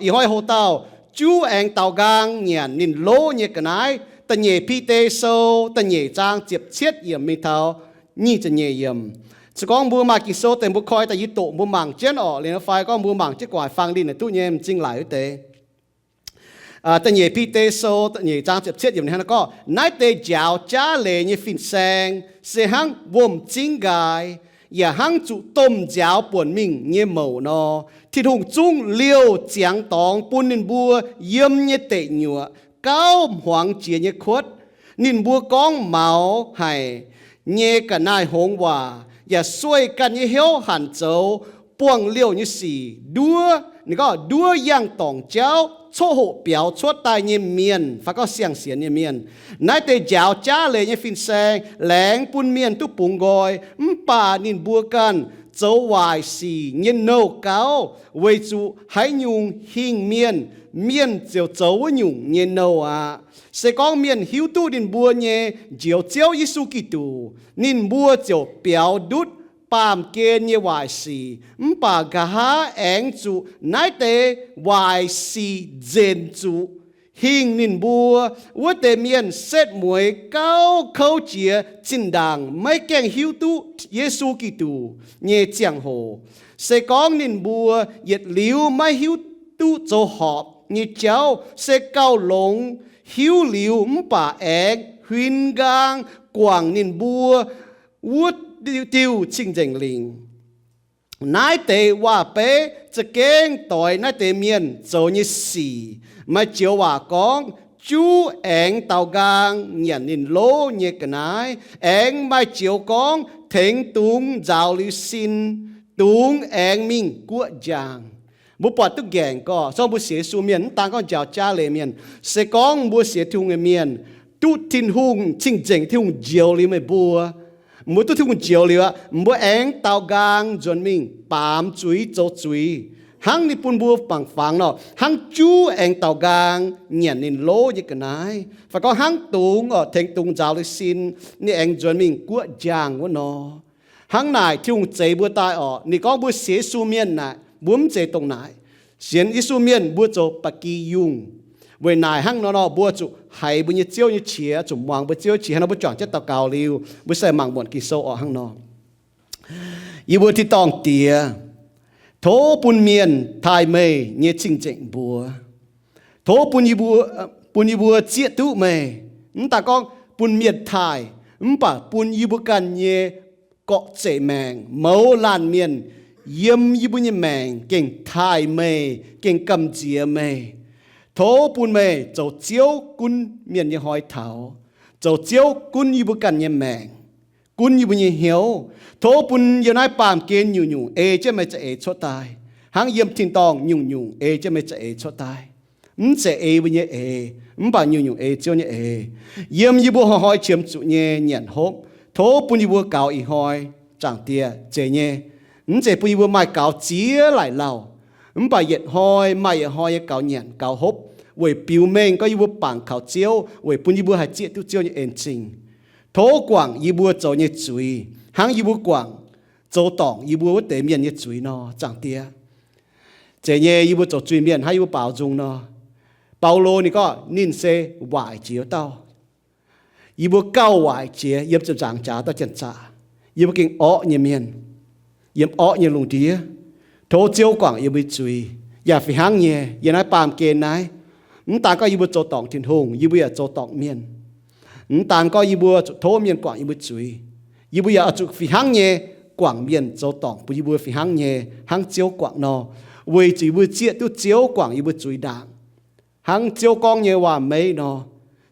Ih hnoi hoc dauh juv aengx daaux nqaang nyanc ninh lov nyei ga'naaiv. Da'nyeic Bide Sou da'nyeic zaang ziepc cietv yiemc mingh taux nyic ziepc nyeic yiemc. Se gorngv mbuo maaih Ging-Sou deix mbuo koi daaih yie doqc mbuo mangc jienv orqc, liuz fai gorngv mbuo mangc jienv gu'nguaaic fang linh naaic duqv nyei m'zing laic wuov deix. Da'nyeic Bide Sou da'nyeic zaang ziepc cietv yiemc ninh hnangv naaiv gorngv, naaiv deix njaaux jaav leiz nyei fin-saeng se hnangv wuom-zingv nqaai, yaac hnangv zuqc domh nziaaux buonc mingh nyei mouc nor. Tin-Hungh zungv liouh ziangx dorngx bun ninh mbuo yiem nyei deic nyuoqc gauh hmuangx jiex nyei kuotv. Ninh mbuo gorngv maux haic nyei ga'naaiv-hngongx waac, yaac sueih ganh nyei hnyouv hanc zoux buangh liouh nyei sic nduov, ninh gorngv nduov yangh dorngc jauv coqv hoqc biaux cuotv daaih nyei mienh fai gorngv siang-sienx nyei mienh. Naaiv deix njaaux jaav leiz nyei fin-saeng laengz bun mienh duqv bungx nqoi, mv baac ninh mbuo ganh zoux waaic sic nyei nouh gauv, weic zuqc haaix nyungc hingh mienh, mienh ziouc zoux wuov nyungc nyei nouh aqv. Se gorngv mienh hiuv duqv ninh mbuo nyei Njoux Ziouv Yesu Giduc, ninh mbuo ziouc biaux ndutv baamh gen nyei waaic sic. Mv baac nqa'haav aengx zuqc naaiv deix waaic sic nzenc zuqc hingh ninh mbuo, wuov deix mienh setv mueiz gauh kouv jiex zinh ndaangc maiv gaengh hiuv duqv Yesu Giduc nyei ziangh hoc. Se gorngv ninh mbuo yietc liuz maiv hiuv duqv zoux horpc nyei jauv, se gauh longx hiuv liuz mv baac aengx huin nqaang guangc ninh mbuo wuov diuh cing-nzengc lingc. Naaiv deix waac-beiv za'gengh doix naaiv deix mienh zoux nyei sic. Maaih joux waac gorngv, juv aengx daaux nqaang nyanc ninh lov nyei ga'naaiv. Aengx maaih joux gorngv, tengx dungz nzaaux liuz sin, dungz aengx mingh guoqv njang. Mbuo buatc duqv nqaengc gorngv, se gorngv mbuo sienx Yesu mienh, mv daan gorngv njaaux jaav leiz mienh, se gorngv mbuo sienx Tin-Hungh nyei mienh, duqv Tin-Hungh cing-nzengc, Tin-Hungh njoux liuz meih mbuo, mbuo duqv Tin-Hungh njoux liuz aqv, mbuo aengx daaux nqaang nzuonx mingh baamz zuiz zoux zuiz, hnangv ninh bun mbuo mangc fangx nor, hnangv juv aengx daaux nqaang nyanc ninh lov nyei ga'naaiv, fai gorngv hnangv dungz oc, tengx dungz nzaaux liuz sin, ninh aengx nzuonx mingh guoqv njang wuov nor. Hnangv naaic Tin-Hungh zeix mbuo daaih orqc. Ninh gorngv mbuo sienx Yesu mienh naaic, mbuo mv zeiz dongh naaic. Sienx Yesu mienh mbuo zoux ba'gi yungh. Weic naaic hnangv nor nor, mbuo zuqc haiz mbuo nyei Ziouv nyei qiex, zuqc muangx mbuo Ziouv qiex. Hnangv nor mbuo juangc jienv daux gaux liuz, mbuo se mangc muonc Ging-Sou orqc hnangv nor. Yie mbuo tin-dorngh Diex, tov bun mienh taaih meih nyei cing-nzengc mbuox. Tov bun yie mbuo, bun yie mbuo zieqv duqv meih. Mv daan gorngv bun mienh taaih, mv baac bun yie mbuo ganh nyei gorqv-zeic maengc, mouz laanh mienh yiem yie mbuo nyei maengc gengh taaih meih, gengh gamh nziex meih. Tov bun meih zoux Ziouv gunv mienh nyei hnoi taux, zoux Ziouv gunv yie mbuo ganh nyei maengc, gunv yie mbuo nyei hnyouv. Tov bun yiem naaiv baamh gen nyungc-nyungc ei jienv meih za'eix cuotv daaih, hnangv yiem tin-dorngh nyungc-nyungc ei jienv meih za'eix cuotv daaih. Mv zeiz ei mbuo nyei eix, mv baac nyungc-nyungc ei Ziouv nyei eix. Yiem yie mbuo hnoi-hnoi qiemx zuqc nyei nyanc hopv, tov bun yie mbuo gaux ih hnoi, Zaangc Diex, zeiz nyei. Mv zeiz bun yie mbuo maaih gaux ziex laaic lauh, mv baac yietc hnoi maaih yietc hnoi nyei gaux nyanc gaux hopv, weic biux mengh gorngv yie mbuo bangc kaux Ziouv, weic bun yie mbuo haih zieqv duqv Ziouv nyei en-zingh. Tov guangc yie mbuo zoux nyei zuiz, hnangv yie mbuo guangc zoux dorngc yie mbuo wuov deix mienh nyei zuiz nor, Zaangc Diex. Zeiz nyei, yie mbuo zoux zuiz-mienh hnangv yie mbuo baaux nzung nor. Baulo ninh gorngv ninh se waaic jiex wuov dauh. Yie mbuo gauh waaic jiex yiem ziepc nzaangc jaax dauh janx-zaqc. Yie mbuo gengh orqv nyei mienh, yiem orqv nyei lungh ndiev. Tov Ziouv guangc yie mbuo nyei zuiz. Yaac fih hnangv nyei, yiem naaiv baamh gen naaiv, mv daan gorngv yie mbuo zoux dorngc Tin-Hungh, yie mbuo yaac zoux dorngc mienh. Mv daan gorngv yie mbuo zuqc tov mienh guangc yie mbuo zuiz, yie mbuo yaac oix zuqc fih hnangv nyei guangc mienh zoux dorngc bun yie mbuo fih hnangv nyei, hnangv Ziouv guangc nor, weic zuqc yie mbuo zieqv duqv Ziouv guangc yie mbuo zuiz ndaangc. Hnangv Ziouv gorngv nyei waac-meiv nor,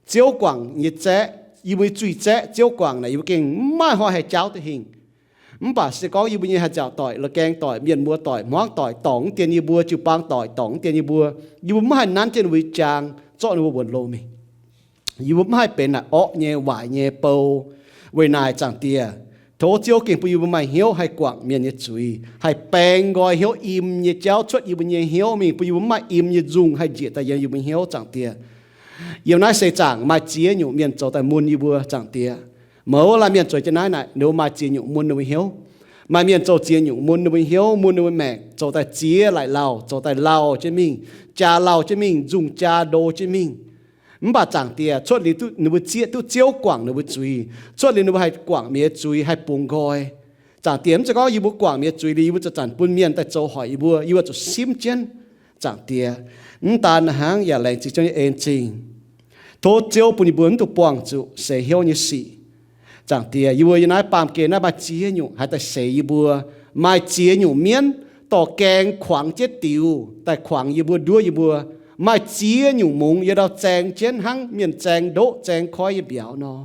Ziouv guangc nyei zaeqv, yie mbuo nyei zuiz zaeqv Ziouv guangc naaic, yie mbuo gengh mv maaih hnoi haih jaauv duqv hingh. Mv baac se gorngv yie mbuo nyei haih nziaauc doic, la'gaeng doic, mienh muoz doic, hmuangv doic, dorngc mv dien yie mbuo, jiu-baang doic, dorngc mv dien yie mbuo, yie mbuo mv haih nanv jienv ninh mbuo nyei jaang zorqv ninh mbuo wuonx loh mingh. Yie mbuo mv haih benx naaic orqv nyei, waaic nyei bou. Weic naaic, Zaangc Diex, tov Ziouv gengh bun yie mbuo maaih hnyouv haih guangc mienh nyei zuiz, haih baeng nqoi hnyouv im nyei jauv cuotv yie mbuo nyei hnyouv mingh, bun yie mbuo mv maaih im nyei nzungh haih njiec daaih yiem yie mbuo hnyouv, Zaangc Diex. Yiem naaiv seix zaangc maaih ziex nyungc mienh zoux daaih mun yie mbuo, Zaangc Diex. Mouz laanh mienh zueiz jienv naaiv naaic, ninh mbuo maaih ziex nyungc mun ninh mbuo hnyouv. Maaih mienh zoux ziex nyungc mun ninh mbuo hnyouv, mun ninh mbuo maengc, zoux daaih ziex laaic lauh, zoux daaih lauh jienv mingh, jaa lauh jienv mingh, nzungh jaa ndo jienv mingh. Mv baac Zaangc Diex cuotv liuz duqv ninh mbuo zieqv duqv Ziouv guangc ninh mbuo zuiz, cuotv liuz ninh mbuo haih guangc mienh nyei zuiz, haih bungx nqoi. Zaangc Diex, mv zeiz gorngv yie mbuo guangc mienh nyei zuiz liuz yie mbuo zanc-zanc bun mienh daaih zoux hoic yie mbuo, yie mbuo zuqc simv jienv. Zaangc Diex, mv daan hnangv yaac laengz zingh Ziouv nyei en zingh. Tov Ziouv bun yie mbuo mv dungx buangh zuqc seix hnyouv nyei sic. Zaangc Diex, yie mbuo yiem naaiv baamh gen naaiv maaih ziex nyungc haih daaih seix yie mbuo. Maaih ziex nyungc mienv dorh gaeng kuangx jienv diux daaih kuangx yie mbuo, nduov yie mbuo. Maaih ziex nyungc mungz yiem ndau zaeng jienv hnangv mienh zaeng ndoqv zaeng koiv nyei mbiauz nor.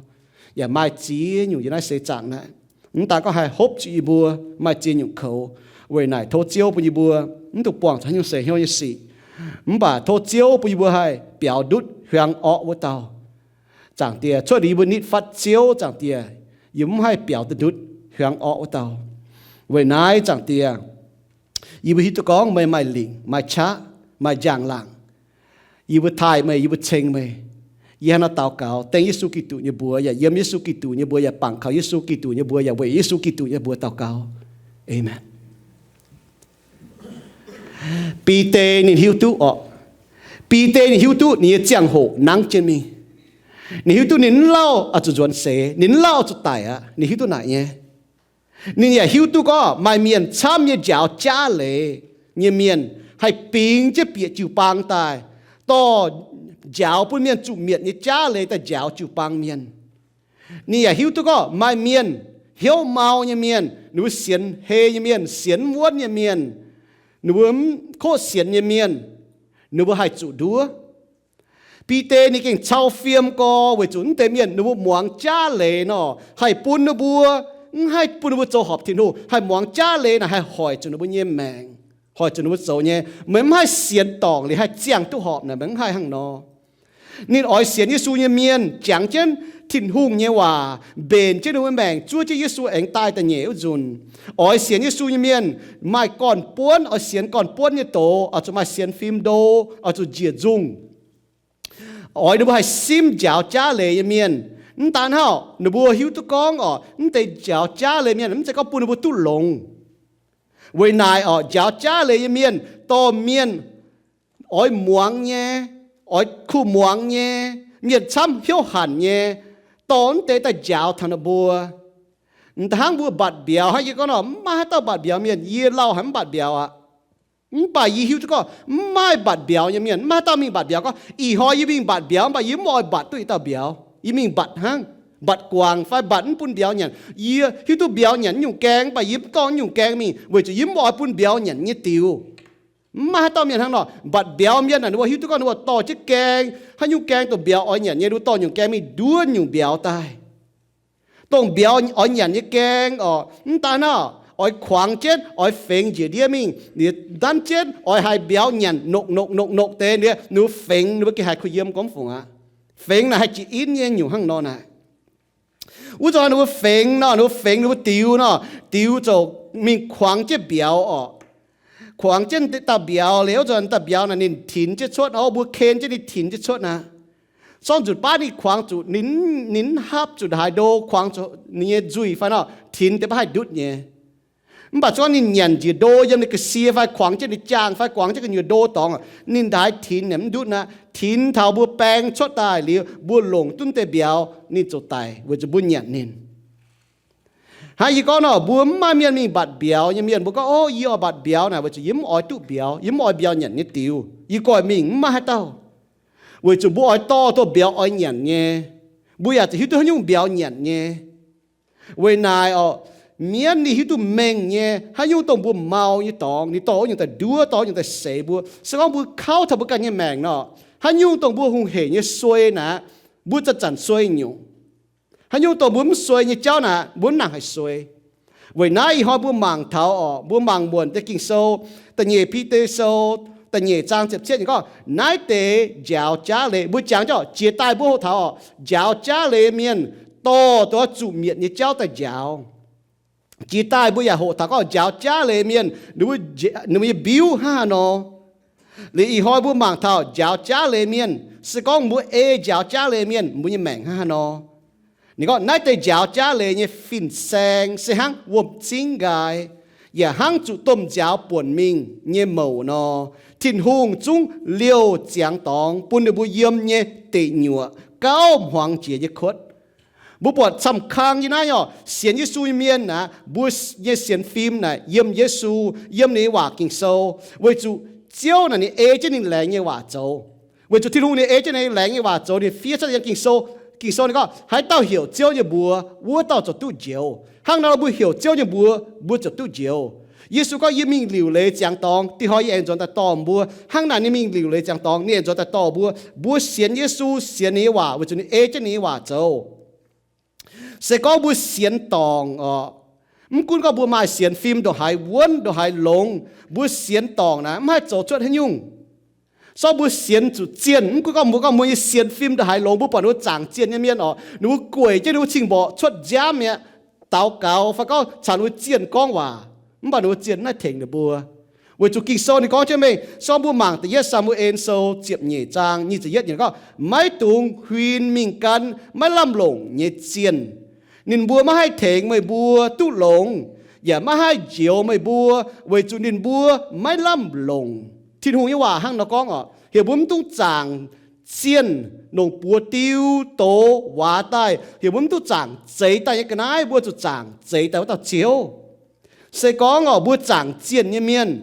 Yaac maaih ziex nyungc yiem naaiv seix zaangc naaiv. Mv daan gorngv haih hopv zuqc yie mbuo maaih ziex nyungc koux. Weic naaic tov Ziouv bun yie mbuo mv dungx buangh zuqc haaix nyungc seix hnyouv nyei sic. Mv baac tov Ziouv bun yie mbuo haih biaux ndutv hiuang orqv wuov dauh. Zaangc Diex, cuotv liuz yie mbuo nitv fatv Ziouv, Zaangc Diex, yie mbuo mv haih biaux duqv ndutv hiuang orqv wuov dauh. Weic naaiv Zaangc Diex, yie mbuo hiuv duqv gorngv meih maaih lingc, maaih qaqv, maaih njang-laangc. Yie mbuo taaih meih, yie mbuo ceng meih. Yie hnangv naaiv daux gaux dengv Yesu Giduc nyei mbuox, yaac yiem Yesu Giduc nyei mbuox, yaac bangc kaux Yesu Giduc nyei mbuox, yaac weic Yesu Giduc nyei mbuox daux gaux. Aamen. Bide ninh hiuv duqv orqc, Bide ninh hiuv duqv ninh nyei ziangh hoc nangv jienv mingh. Ninh hiuv duqv ninh mv lauh oix zuqc nzuonx seix, ninh mv lauh oix zuqc daic aqv. Ninh hiuv duqv naaic nyei. Ninh yaac hiuv duqv gorngv maaih mienh camv nyei njaaux jaav leiz nyei mienh haih bingx jienv bieqc jiu-baang daaih, dorh njaaux bun mienh zuqc mietc nyei jaav leiz daaih njaaux jiu-baang mienh. Ninh yaac hiuv duqv gorngv maaih mienh hnyouv mau nyei mienh, ninh mbuo sienx hei nyei mienh, sienx mv wuonv nyei mienh, ninh mbuo mv koqv sienx nyei mienh, ninh mbuo haih zuqc nduov. Bide ninh gengh cau fiem gorx weic zuqc naaiv deix mienh ninh mbuo muangx jaav leiz nor, haih bun ninh mbuo, mv haih bun ninh mbuo zoux horpc Tin-Hungh, haih muangx jaav leiz naaic haih hoic zuqc ninh mbuo nyei maengc, hoic zuqc ninh mbuo zoux nyei. Meih mv haih sienx dorngc liuz haih ziangh duqv horpc naaic, meih mv haih hnangv nor. Ninh oix sienx Yesu nyei mienh jangx jienv Tin-Hungh nyei waac, mbenc jienv ninh mbuo maengc zuov jienv Yesu aengx daaih da'nyeic wuov nzunc. Oix sienx Yesu nyei mienh maaih gorn-buonv, oix sienx gorn-buonv nyei doz, oix zuqc maaih sienx fim ndo, oix zuqc njiec nzungh. Oix ninh mbuo haih simv njaaux jaav leiz nyei mienh. Mv daan hnangv, ninh mbuo hiuv duqv gorngv orqc, mv deix njaaux jaav leiz mienh mv zeiz gorngv bun ninh mbuo duqv longx. Weic naaic orqc, njaaux jaav leiz nyei mienh dorh mienh oix muangx nyei, oix kuh muangx nyei, mienh camv hnyouv hanc nyei, dorh mv deix daaih njaaux taux ninh mbuo. Mv daan hnangv mbuo mbatc mbiauz hnangv, yie gorngv nor, mv maaih haaix dauh mbatc mbiauz mienh, yie lauh haic mv mbatc mbiauz aqv. Mv baac yie hiuv duqv gorngv mv maaih mbatc mbiauz nyei mienh, mv maaih haaix dauh mingh mbatc mbiauz gorngv, ih hnoi yie mingh mbatc mbiauz, mv baac yie mv oix mbatc duqv yietc dauh mbiauz. Yie mingh mbatc hnangv, mbatc guangc fai mbatc mv bun mbiauz nyanc. Yie hiuv duqv mbiauz nyanc nyungc gaeng, mv baac yie mv dorh nyungc gaeng mingh weic zuqc yie mv oix bun mbiauz nyanc nyei diux. Mv maaih haaix dauh mienh hnangv nor. Mbatc mbiauz mienh naaic, ninh mbuo hiuv duqv gorngv ninh mbuo dorh jienv gaeng, haaix nyungc gaeng dongh mbiauz oix nyanc nyei, ninh mbuo dorh nyungc gaeng mingh nduov nyungc mbiauz daaih. Dongh mbiauz oix nyanc nyei gaeng orqc, mv daan hnangv, oix kuangx jienv, oix fengx njiec ndiev mingh, liuz ndanv jienv oix haiz mbiauz nyanc nokc nokc nokc nokc deix, ninh mbuo fengx, ninh mbuo gengh haiz kuh yiem gormx fungc aqv. Fengx naaic haih jiex inv nyei nyungc hnangv nor naaic. Wuov zanc ninh mbuo fengx nor, ninh mbuo fengx, ninh mbuo diux nor, diux ziouc mingh kuangx jienv mbiauz orqc. Kuangx jienv dauh mbiauz liuz, wuov zanc dauh mbiauz naaic ninh tinx jienv cuotv, o, mbuo ken jienv ninh tinx jienv cuotv aqv. Sorng nzunc baav ninh kuangx zuqc ninh, ninh mv hapv zuqc haaix ndo, kuangx zuqc ninh nyei nzuih fai nor, tinx deix baav haih ndutv nyei. Mv baac se gorngv ninh nyanc njiec ndo yiem ninh ga'sie fai kuangx jienv ninh jaangh fai kuangx jienv gu'nyuoz ndo dorngx, ninh ndaaix tinx naaic mv ndutv aqv. Tinx taux mbuo baeng cuotv daaih liuz, mbuo longc duqv deix mbiauz, ninh ziouc daic weic zuqc mbuo nyanc ninh. Hnangv yie gorngv nor, mbuo mv maaih mienh mingh mbatc mbiauz nyei mienh, mbuo gorngv, o, yie oix mbatc mbiauz naaic weic zuqc yie mv oix duqv mbiauz, yie mv oix mbiauz nyanc nyei diux, yie goiv mingh, mv maaih haaix dauh. Weic zuqc mbuo oix dorh duqv mbiauz oix nyanc nyei, mbuo yaac zuqc hiuv duqv haaix nyungc mbiauz nyanc nyei. Weic naaic orqc, mienv ninh hiuv duqv mengh nyei, haaix nyungc dongh mbuo mau nyei dorngx, ninh dorh wuov nyungc daaih nduov, dorh wuov nyungc daaih seix mbuo. Se gorngv mbuo kauv taux mbuo ganh nyei maengc nor, haaix nyungc dongh mbuo hungh heic nyei suei naaic, mbuo zanc-zanc suei nyungc. Haaix nyungc dongh mbuo mv suei nyei jauv naaic, mbuo mv nangc haih suei. Weic naaiv ih hnoi mbuo mangc taux orqc, mbuo mangc muonc deix Ging-Sou, da'nyeic Bide Sou, da'nyeic zaang ziepc cietv nyei gorngv, naaiv deix njaaux jaav leiz, mbuo jangx jienv orqc, jiex daaih mbuo hoqc taux orqc, njaaux jaav leiz mienh dorh duqv zuqc mietc nyei jauv daaih njaaux. Jiex daaih mbuo yaac hoqc taux gorngv njaaux jaav leiz mienh, ninh mbuo nyei mbiuv hnangv haaix nor. Liuz ih hnoi mbuo mangc taux njaaux jaav leiz mienh, se gorngv mbuo ei njaaux jaav leiz mienh, mbuo nyei maengc hnangv haaix nor. Ninh gorngv, naaiv deix njaaux jaav leiz nyei fin-saeng se hnangv wuom-zingv nqaai, yaac hnangv zuqc domh nziaaux buonc mingh nyei mouc nor, Tin-Hungh zungv liouh ziangx dorngx bun ninh mbuo yiem nyei deic nyuoqc gauh hmuangx jiex nyei kuotv. Mbuo buatc camv kang nyei naaiv oc, sienx Yesu nyei mienh aqv, mbuo nyei sienx fim naaic yiem Yesu, yiem ninh nyei waac Ging-Sou, weic zuqc Ziouv naaic ninh ei jienv ninh laengz nyei waac zoux. Weic zuqc Tin-Hungh ninh ei jienv ninh laengz nyei waac zoux, ninh fiev cuotv yiem Ging-Sou. Ging-Sou ninh gorngv, haaix dauh heuc Ziouv nyei mbuox, wuov dauh ziouc duqv njoux. Hnangv nor mbuo heuc Ziouv nyei mbuox, mbuo ziouc duqv njoux. Yesu gorngv, yie mingh liuc leiz ziangx dorngx, dinh hnoi yie aengx nzuonx daaih dorh mbuo. Hnangv naaic ninh mingh liuc leiz ziangx dorngx, ninh aengx nzuonx daaih dorh mbuo. Mbuo sienx Yesu, sienx ninh nyei waac weic zuqc ninh ei jienv ninh nyei waac zoux. Se gorngv mbuo sienx dorngc oc, mv gunv gorngv mbuo maaih sienx fim ndongc haaix wuonv ndongc haaix longx, mbuo sienx dorngc naaic mv haih zoux cuotv haaix nyungc. Sorng mbuo sienx zuqc zienh, mv gunv gorngv mbuo, gorngv mbuo nyei sienx fim ndongc haaix longx, mbuo buatc ninh mbuo zaangc zienh nyei mienh oc, ninh mbuo gueic jienv ninh mbuo cing-mborqc cuotv nziaamv mi'aqv, daux gaux fai gorngv caux ninh mbuo zienh gorngv waac, mv baac ninh mbuo zienh mv haih tengx ninh mbuo. Weic zuqc Ging-Sou ninh gorngv jienv mengh, sorng mbuo mangc da'yietv Saa^mu^en Sou ziepc nyeic zaang nyic ziepc yietv yiemc gorngv, maiv dungx huin mingh gan maiv lamh longc nyei zienh. Ninh mbuo maiv haih tengx meih mbuo duqv longx, yaac maiv haih njoux meih mbuo, weic zuqc ninh mbuo maiv lamh longc. Tin-Hungh nyei waac hnangv nor gorngv oc, heuc mbuo mv dungx zaangc zienh, longc buoz diu, doz, waac daaih, heuc mbuo mv dungx zaangc zeix daaih nyei ga'naaiv, mbuo zuqc zaangc zeix daaih wuov dauh Ziouv. Se gorngv oc, mbuo zaangc zienh nyei mienh,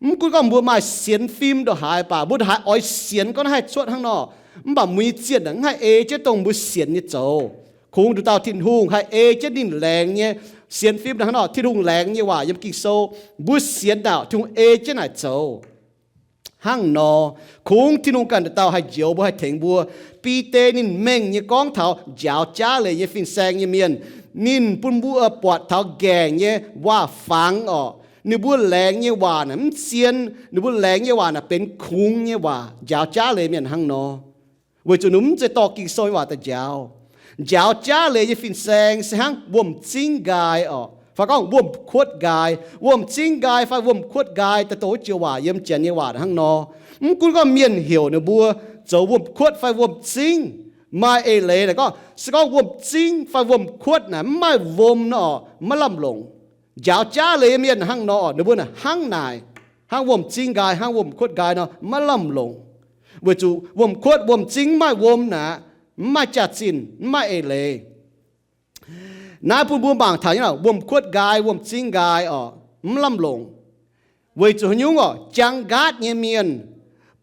mv gunv gorngv mbuo maaih sienx fim ndongc haaix baac, mbuo ndongc haaix oix sienx gorngv haih cuotv hnangv nor, mv baac mbuo nyei zienh mv haih ei jienv dongh mbuo sienx nyei zoux. Kungx nduqc dauh Tin-Hungh haih ei jienv ninh laengz nyei sienx fim hnangv nor. Tin-Hungh laengz nyei waac yiem Ging-Sou, mbuo sienx naaic Tin-Hungh ei jienv naaic zoux. Hnangv nor, kungx Tin-Hungh ganh dauh dauh haih njoux mbuo, haih tengx mbuo. Bide ninh mengh nyei gorngv taux njaaux jaav leiz nyei fin-saeng nyei mienh, ninh bun mbuo buatc taux nqaengc nyei waac-fangx oc. Ninh mbuo laengz nyei waac naaic mv zien, ninh mbuo laengz nyei waac naaic benx kungx nyei waac. Njaaux jaav leiz mienh hnangv nor, weic zuqc ninh mv zeiz dorh Ging-Sou nyei waac daaih njaaux. Njaaux jaav leiz nyei fin-saeng se hnangv wuom-zingv nqaai oc, fai gorngv wuom-kuotv nqaai. Wuom-zingv nqaai fai wuom-kuotv nqaai daaih dongh wuov joux waac yiem Janx nyei waac hnangv nor. Mv gunv gorngv mienh heuc ninh mbuo zoux wuom-kuotv fai wuom-zingv, maaih eix leiz naaic gorngv, se gorngv wuom-zingv fai wuom-kuotv naaic mv maaih wuom nor, maiv lamh longc. Njaaux jaav leiz mienh hnangv nor, ninh mbuo naaic hnangv naaic, hnangv wuom-zingv nqaai, hnangv wuom-kuotv nqaai nor, maiv lamh longc. Weic zuqc wuom-kuotv wuom-zingv mv maaih wuom naaic, mv maaih jaax-zinh, mv maaih eix leiz. Naaiv bun mbuo mangc taux nyei wuom-kuotv nqaai, wuom-zingv nqaai oc, mv lamh longc. Weic zuqc haaix nyungc oc, jaang nqaatv nyei mienh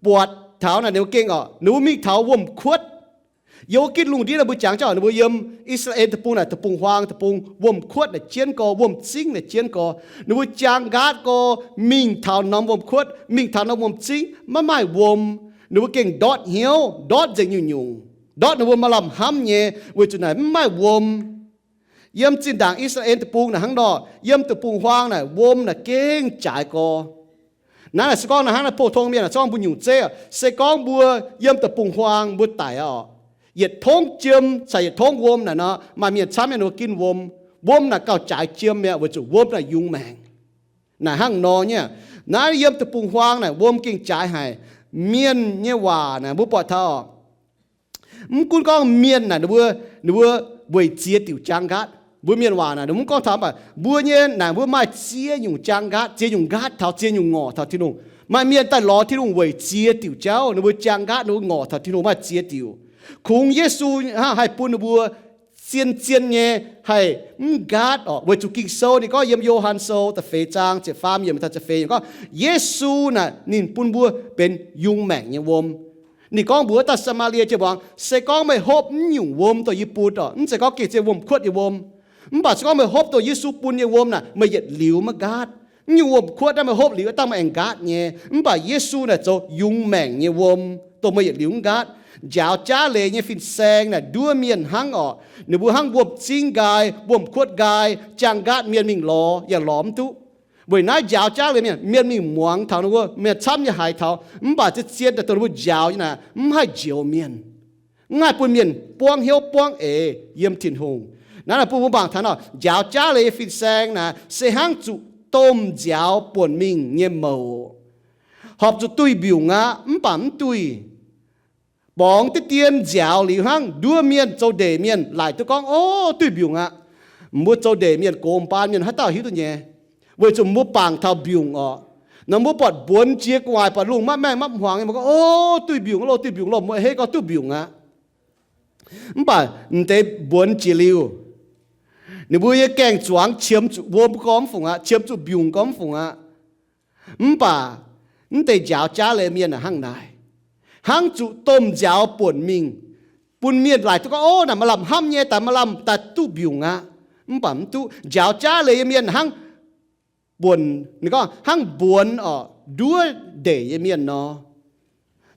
buatc taux naaic ninh mbuo gengh oc, ninh mbuo mingh taux wuom-kuotv. Yiem wuov gitv lungh ndiev naaic mbuo jangx jauv ninh mbuo yiem I^saa^laa^en Deic-Bung naaic deic-bung-huaang deic-bung, wuom-kuotv naaic jienv gorx, wuom-zingv naaic jienv gorx. Ninh mbuo jaang nqaatv gorx mingh taux norm wuom-kuotv, mingh taux norm wuom-zingv, maiv maaih wuom. Ninh mbuo gengh ndortv hnyouv, ndortv nzengc nyungc-nyungc, ndortv ninh mbuo maaih lamh hnamv nyei, weic zuqc naaic mv maaih wuom. Yiem zinh ndaangc I^saa^laa^en Deic-Bung naaic hnangv nor, yiem deic-bung-huaang naaic wuom naaic gengh jaaix gorx. Naaiv naaic se gorngv naaic hnangv naaic pou-tong mienh naaic, se gorngv mbuo nyungc zeiv, se gorngv mbuo yiem deic-bung-huaang mbuo daic oc, yietc tongv jiem caux yietc tongv wuom naaic nor, maaih mienh camv nyei ninh mbuo ginv wuom. Wuom naaic gauh jaaix jiem mi'aqv, weic zuqc wuom naaic yungz maengc. Naaic hnangv nor nyei. Naaiv yiem deic-bung-huaang naaic wuom gengh jaaix haic. Mienh nyei waac naaic mbuo buatc taux oc, mv gunv gorngv mienh naaic ninh mbuo, ninh mbuo weic ziex diuc jaang nqaatv. Mbuo mienh waac naaic ninh mbuo mv gorngv taux, mv baac mbuo nyei naaic mbuo maaih ziex nyungc jaang nqaatv, ziex nyungc nqaatv taux, ziex nyungc ngorc taux Tin-Hungh. Maaih mienh daaih lorz Tin-Hungh weic ziex diuc jauv, ninh mbuo jaang nqaatv, ninh mbuo ngorc taux Tin-Hungh maaih ziex diuc. Kungx Yesu haih bun ninh mbuo zien-zien nyei haih mv nqaatv oc, weic zuqc Ging-Sou ninh gorngv yiem Yo^han Sou da'feix zaang ziepc faam yiemc taux ziepc feix yiemc gorngv, Yesu naaic ninh bun mbuo benx yungz maengc nyei wuom. Ninh gorngv mbuox wuov dauh Saa^maa^lie jienv muangx, se gorngv meih hopv mv nyungc wuom dongh yie bun oc, mv zeiz gorngv gengh zien wuom-kuotv nyei wuom, mv baac se gorngv meih hopv dongh Yesu bun nyei wuom naaic, meih yietc liuz maiv nqaatv. Mv nyungc wuom-kuotv naaiv meih hopv liuz wuov dangh meih aengx nqaatv nyei, mv baac Yesu naaic zoux yungz maengc nyei wuom, dongh meih yietc liuz mv nqaatv. Njaaux jaav leiz nyei fin-saeng naaic nduov mienh hnangv oc. Ninh mbuo hnangv wuom-zingv nqaai, wuom-kuotv nqaai, jaang nqaatv mienh mingh lorz yaac lorz mv duqv. Weic naaiv njaaux jaav leiz mienh, mienh mingh muangx taux ninh mbuo, mienh camv nyei haiz taux, mv baac zien-zien daaih dongh ninh mbuo njaaux nyei naaic mv haih njoux mienh, mv haih bun mienh buangv hnyouv buangv eix yiem Tin-Hungh. Naaiv naaic bun mbuo mangc taux nor, njaaux jaav leiz nyei fin-saeng naaic se hnangv zuqc domh nziaaux buonc mingh nyei mouc. Horpc zuqc duih mbiungc aqv, mv baac mv duih. borngz diqv dien nziaaux liuz hnangv, nduov mienh zoux ndeic mienh laaic duqv gorngv, o, duih mbiungc aqv. Mbuo zoux ndeic mienh, gox baan mienh haaix dauh hiuv duqv nyei? Weic zuqc mbuo bangc taux mbiungc orqc. Nor mbuo buatc mbuonx jiex gu'nguaaic, buatc lungh maiv maengh maiv hmuangx, mbuo gorngv, o, duih mbiungc loh, duih mbiungc loh, mbuo hei gorngv duqv mbiungc aqv. Mv baac m'deix mbuonx jiex liuz, ninh mbuo nyei gaeng-zuangx qiemx zuqc wuom gormx fungc aqv, qiemx zuqc mbiungc gormx fungc aqv. Mv baac m'deix njaaux jaav leiz mienh hnangv naaic, hnangv zuqc domh nziaaux buonc mingh, bun mienh laaic duqv gorngv, o, naaic maaih lamh hnamv nyei, daaih maaih lamh daaih duqv mbiungc aqv. Mv baac mv duqv. Njaaux jaav leiz nyei mienh hnangv buonc, ninh gorngv hnangv mbuonx orqc, nduov ndeic nyei mienh nor.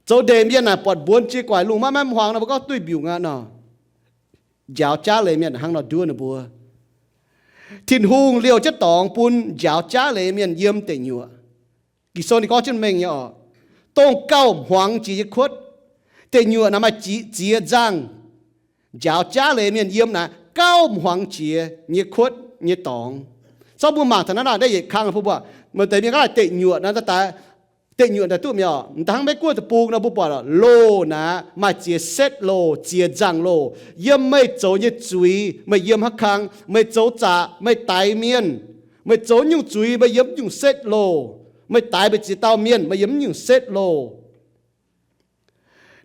Zoux ndeic mienh naaic buatc mbuonx jiex gu'nguaaic, lungh maiv maengh maiv hmuangx nor, mbuo gorngv duih mbiungc aqv nor. Njaaux jaav leiz mienh hnangv nor nduov ninh mbuo. Tin-Hungh liouh jienv dorngx bun njaaux jaav leiz mienh yiem deic nyuoqc. Ging-Sou ninh gorngv jienv mengh nyei orqc, dongh gauh hmuangx jiex nyei kuotv. Deic nyuoqc naaic maaih ziex nzangh. Njaaux jaav leiz mienh yiem naaic gauh hmuangx jiex nyei kuotv nyei dorngx. Zorqv mbuo mangc taux naaiv, naaiv yietc kang bun mbuo, maaih deix mienh gorngv deic nyuoqc naaiv, daaih deic nyuoqc daaih duqv mi'aqv. M'daaih hnangv Meiv Guoqv deic-bung nor, mbuo buatc loh naaic maaih ziex setv loh, ziex nzangh loh. Yiem meih zoux nyei zuiz, meih yiem haaix kang, meih zoux zaqc, meih daix mienh, meih zoux nyungc zuiz, meih yiem nyungc setv loh. Meih daix meih ziex dauh mienh, meih yiem nyungc setv loh.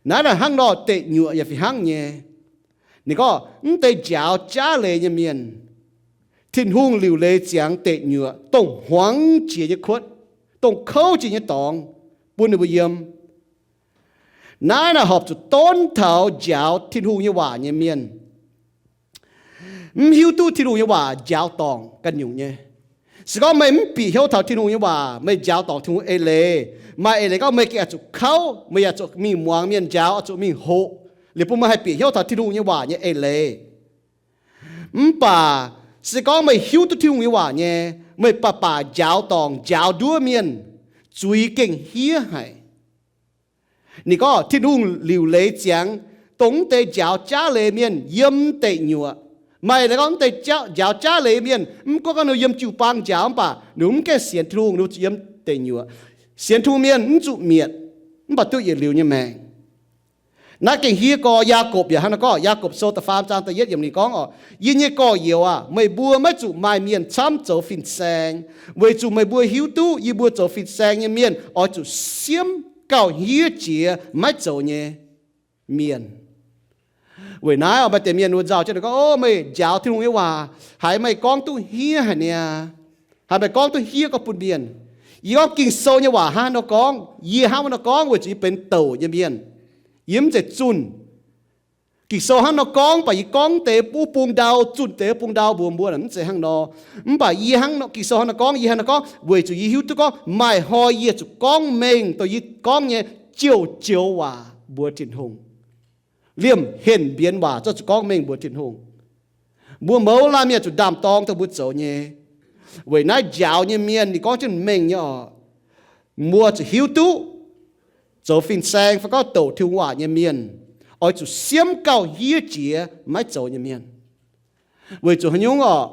Naaiv naaic hnangv nor deic nyuoqc yaac fih hnangv nyei. Ninh gorngv m'deix njaaux jaav leiz nyei mienh, Tin-Hungh liuc leiz ziangx deic nyuoqc dongh hmuangx jiex nyei kuotv, dongh kouv jiex nyei dorngx bun ninh mbuo yiem. Naaiv naaic horpc zuqc donv taux njaaux Tin-Hungh nyei waac nyei mienh. Mv hiuv duqv Tin-Hungh nyei waac njaaux dorngc ganh nyungc nyei. Se gorngv meih mv bieqc hnyouv taux Tin-Hungh nyei waac, meih njaaux dorngc Tin-Hungh eix leiz, maaih eix leiz gorngv meih gengh oix zuqc kouv, meih yaac zuqc mingh muangx mienh njaaux, oix zuqc mingh hoqc, liuz bun meih haih bieqc hnyouv taux Tin-Hungh nyei waac nyei eix leiz. Mv baac se gorngv meih hiuv duqv Tin-Hungh nyei waac nyei, meih baac baac njaaux dorngc, njaaux nduov mienh, zuiz gengh hiev haic. Ninh gorngv Tin-Hungh liuc leiz ziangx dongh m'deix njaaux jaav leiz mienh yiem deic nyuoqc. Maaih leiz gorngv m'deix njaaux jaav leiz mienh, mv gunv gorngv ninh yiem jiu-baang njaaux mv baac ninh mv gaengh sienx Tin-Hungh, ninh zuqc yiem deic nyuoqc. Sienx Tin-Hungh mienh mv zuqc mietc, mv baac duqv yietc liuz nyei maengc. Naaiv gengh hiev gorx. Yaagorpc yaac hnangv naaiv gorngv, Yaagorpc Sou da'faam zaang da'yietv yiemc ninh gorngv oc, Yie nyei gorx-youz aah, meih mbuo maiv zuqc maaih mienh camv zoux fin-saeng, weic zuqc meih mbuo hiuv duqv yie mbuo zoux fin-saeng nyei mienh oix zuqc siemv gauh hniev jiex maiv zoux nyei mienh. Weic naaiv oc, maaih deix mienh wuov nzauh jienv gorngv, o, meih njaaux Tin-Hungh nyei waac, haiz meih gorngv duqv hniev haic niaa. Haiz meih gorngv duqv hniev gorngv bun mienh. Yie gorngv Ging-Sou nyei waac hnangv nor gorngv, yie hnangv nor gorngv weic zuqc yie benx douc nyei mienh. Yie mv zeiz zunh. Ging-Sou hnangv nor gorngv, mv baac yie gorngv deix wuov bung ndau, zunh deix wuov bung ndau mbuox mbuo mv zeiz hnangv nor. Mv baac yie hnangv nor, Ging-Sou hnangv nor gorngv, yie hnangv nor gorngv weic zuqc yie hiuv duqv gorngv maaih hnoi yie zuqc gorngv mengh dongh yie gorngv nyei joux-joux waac mbuox Tin-Hungh. Liemh henh mbienx waac zorqv zuqc gorngv mengh mbuox Tin-Hungh. Mbuo mouz laanh mienh zuqc ndaam-dorng dongh mbuo zoux nyei. Weic naaiv njaaux nyei mienh ninh gorngv jienv mengh nyei oc, mbuo zuqc hiuv duqv zoux fin-saeng fai gorngv douc Tin-Hungh waac nyei mienh oix zuqc siemv gauh hniev jiex maiv zoux nyei mienh. Weic zuqc haaix nyungc orqc?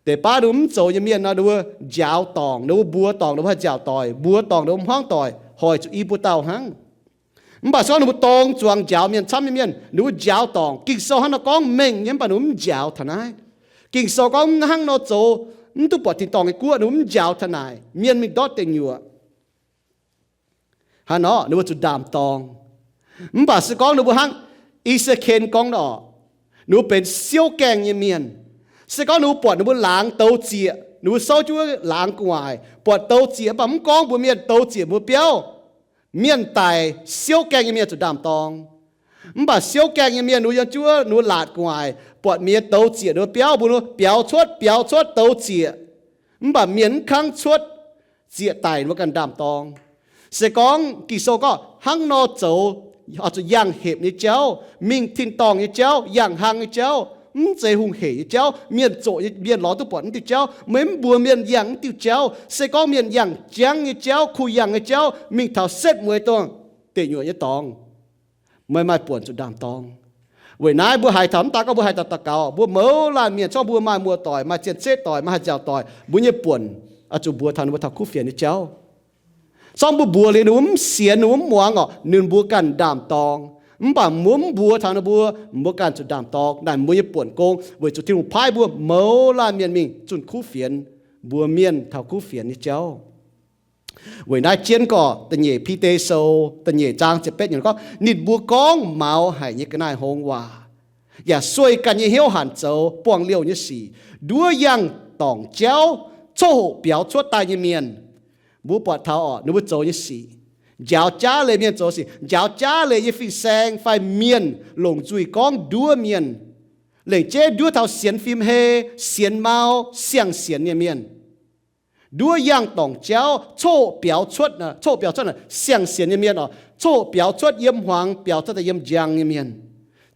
Deix baav ninh mbuo mv zoux nyei mienh nor, ninh mbuo njaaux dorngc, ninh mbuo mbuox dorngc, ninh mbuo haih nziaauc doic, mbuox dorngc ninh mbuo hmuangv doic, hoic zuqc i buo dauh hnangv. Mv baac se gorngv ninh mbuo dorng zuangx njaaux mienh camv nyei mienh, ninh mbuo njaaux dorngc. Ging-Sou hnangv nor gorngv mengh nyei, mv baac ninh mbuo mv njaaux taux naaiv. Ging-Sou gorngv hnangv nor zoux mv duqv buatc tin-dorngh nyei guoqv, ninh mbuo mv njaaux taux naaic, mienh mingh ndortv deic nyuoqc. Hnangv nor ninh mbuo zuqc ndaam-dorng. Mv baac se gorngv ninh mbuo hnangv I^saa^ken gorngv nor, ninh mbuo benx siouv gaengh nyei mienh. Se gorngv ninh mbuo buatc ninh mbuo laangz douz zieqc, ninh mbuo souv jienv wuov laangz gu'nguaaic, buatc douz zieqc mv baac mv gorngv mbuox mienh douz zieqc mbuo biauv, mienh daic, siouv gaengh nyei mienh zuqc ndaam-dorng. Mv baac siouv gaengh nyei mienh ninh mbuo yiem jienv wuov ninh mbuo laatc gu'nguaaic, buatc mienh douz zieqc ninh mbuo biauv, mbuo biaux cuotv, biaux cuotv douz zieqc. Mv baac mienh mv kangv cuotv, zieqc daic, ninh mbuo ganh ndaam-dorng. Se gorngv Ging-Sou gorngv hnangv nor zoux, oix zuqc yangh hepc nyei jauv, mingh tin-dorngh nyei jauv, yangh hlang nyei jauv, mv zeiz hungh hec nyei jauv. Mienh zoqc nyei, mienh lorz duqv buatc mv diuh jauv, meih mv mbuox mienh yangh mv diuh jauv. Se gorngv mienh yangh jangv nyei jauv, kuh yangh nyei jauv, mingh taux setv mueiz dongh deic nyuoqc nyei dorngx, meih maaih buonc zuqc ndaam-dorng. Weic naaiv mbuo haiz taux, mv daan gorngv mbuo haiz taux daux gaux, mbuo mouz laanh mienh, se gorngv mbuo maaih muoz-doic, maaih zien setv doic, maaih haih nziaauc doic, mbuo nyei buonc oix zuqc mbuox taux ninh mbuo taux kuv fienx nyei jauv. Se gorngv mbuo mbuox liuz ninh mbuo mv sienx, ninh mbuo mv muangx orqc, ninh mbuo ganh ndaam-dorng. Mv baac mbuo mv mbuox taux ninh mbuo, mbuo ganh zuqc ndaam-dorng naaic mbuo nyei buonc gong, weic zuqc Tin-Hungh paaiv mbuo mouz laanh mienh mingh zunh kuv fienx, mbuox mienh taux kuv fienx nyei jauv. Weic naaiv jienv gorqv da'nyeic Bide Sou da'nyeic zaang ziepc betv yiemc gorngv, ninh mbuo gorngv maux haic nyei ga'naaiv hngongx waac, yaac sueih ganh nyei hnyouv hanc zoux buangh-liouh nyei sic, nduov yangh dorngc jauv, coqv hoqc biaux cuotv daaih nyei mienh. Mbuo buatc taux orqc, ninh mbuo zoux nyei sic, njaaux jaav leiz mienh zoux sic, njaaux jaav leiz nyei fin-saeng fai mienh longc nzuih gorngv nduov mienh, lengc jeiv nduov taux sienx fim hei, sienx mau, siang-sienx nyei mienh. Nduov yangh dorngc jauv, coqv hoqc biaux cuotv, coqv hoqc biaux cuotv, siang-sienx nyei mienh orqc, coqv hoqc biaux cuotv yiem hmuangx, biaux cuotv daaih yiem njang nyei mienh.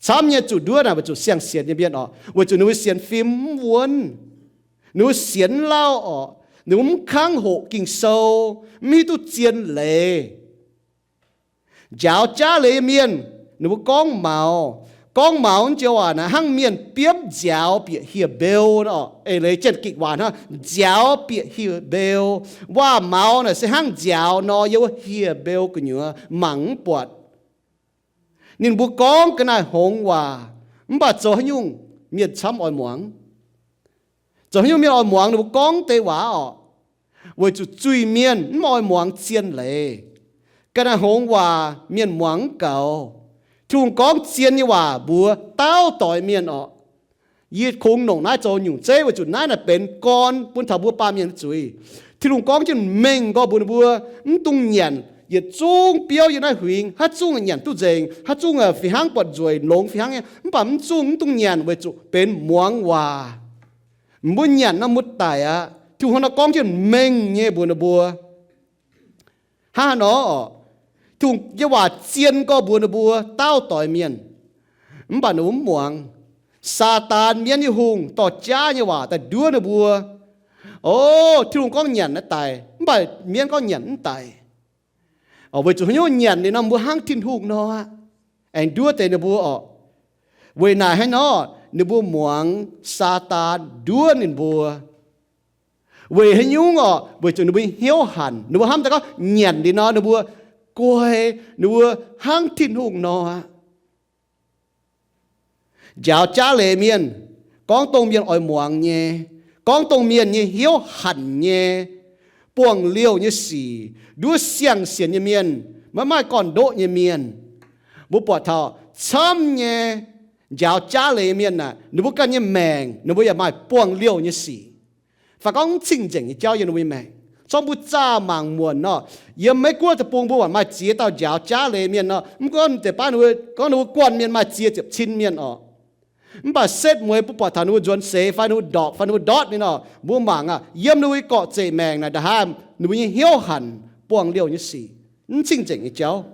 Camv nyei zuqc nduov naaic weic zuqc siang-sienx nyei mienh orqc, weic zuqc ninh mbuo sienx fim mv wuonv, ninh mbuo sienx lauh orqc, ninh mbuo mv kangv hoqc Ging-Sou, mv hiuv duqv zien leiz. Njaaux jaav leiz nyei mienh, ninh mbuo gorngv maux. Gorngv maux naaiv joux waac naaic hnangv mienh biomv nziaaux bieqc hieh mbeu nor, eix leiz Janx-Gikc waac hnangv, nziaaux bieqc hieh mbeu. Waac maux naaic se hnangv nziaaux nor, yiem wuov hieh mbeu gu'nyuoz mangc mv buatc. Ninh mbuo gorngv ga'naaiv hngongx waac, mv baac zoux haaix nyungc mienh camv oix muangx. Zoux haaix nyungc mienh oix muangx ninh mbuo gorngv deix waac orqc? Weic zuqc zuiz-mienh mv oix muangx zien leiz. Ga'naaiv hngongx waac mienh muangx mv gaux. Tin-Hungh gorngv zien nyei waac mbuox dauh doix mienh orqc. Yie kungx nongc naaiv zoux nyungc zeiv weic zuqc naaiv naaic benx gorn bun taux mbuo baamh mienh zuiz. Tin-Hungh gorngv jienv mengh nqoi mbuox ninh mbuo, mv dungx nyanc yietc zungv biouv yiem naaiv huingx, haaix zungh nyanc duqv nzengc, haaix zungh fih hnangv buatc nzueic longx fih hnangv nyei, mv baac mv zungh mv dungx nyanc weic zuqc benx muangx waac. Mbuo nyanc nor mbuo daic aqv. Tin-Hungh hnangv nor gorngv jienv mengh nyei mbuox ninh mbuo. Hnangv haaix nor orqc? Tin-Hungh nyei waac zien nqoi mbuox ninh mbuo dauh doix mienh, mv baac ninh mbuo mv muangx. Saadaan, mienv nyei hungh, dorh jaav nyei waac daaih nduov ninh mbuo. O, Tin-Hungh gorngv nyanc naaiv daic, mv baac mienv gorngv nyanc mv daic. Weic zuqc haaix nyungc nyanc liuz nor mbuo hnangv Tin-Hungh nor aqv. Aengx nduov deix ninh mbuo orqc. Weic naaic hnangv nor, ninh mbuo muangx Saadaan nduov ninh mbuo. Weic haaix nyungc orqc? Weic zuqc ninh mbuo hnyouv hanc, ninh mbuo hnamv daaih gorngv nyanc liuz nor ninh mbuo guai, ninh mbuo hnangv Tin-Hungh nor aqv. Njaaux jaav leiz mienh, gorngv dongh mienh oix muangx nyei, gorngv dongh mienh nyei hnyouv hanc nyei, buangh-liouh nyei sic, nduov siang-sienx nyei mienh, maiv maaih gorn-ndoqv nyei mienh. Mbuo buatc taux camv nyei njaaux jaav leiz mienh aah, ninh mbuo ganh nyei maengc ninh mbuo yaac maaih buangh-liouh nyei sic, fai gorngv mv cing-nzengc nyei jauv yiem ninh mbuo nyei maengc. Zorqv mbuo zaah mangc muonc nor, yiem Meiv Guoqv deic-bung mbuo buatc maaih ziex dauh njaaux jaav leiz mienh nor, mv gunv deix baav ninh mbuo gorngv ninh mbuo guanh mienh maaih ziex ziepc cin mienh orqc. Mv baac setv mueiz mbuo buatc taux ninh mbuo nzuonx seix fai ninh mbuo ndorpc fai ninh mbuo ndortv mienh orqc, mbuo mangc aac, yiem ninh mbuo nyei gorqv-zeqc maengc naaic nda'haav ninh mbuo nyei hnyouv hanc buangh liouh nyei sic, mv cing-nzengc nyei jauv.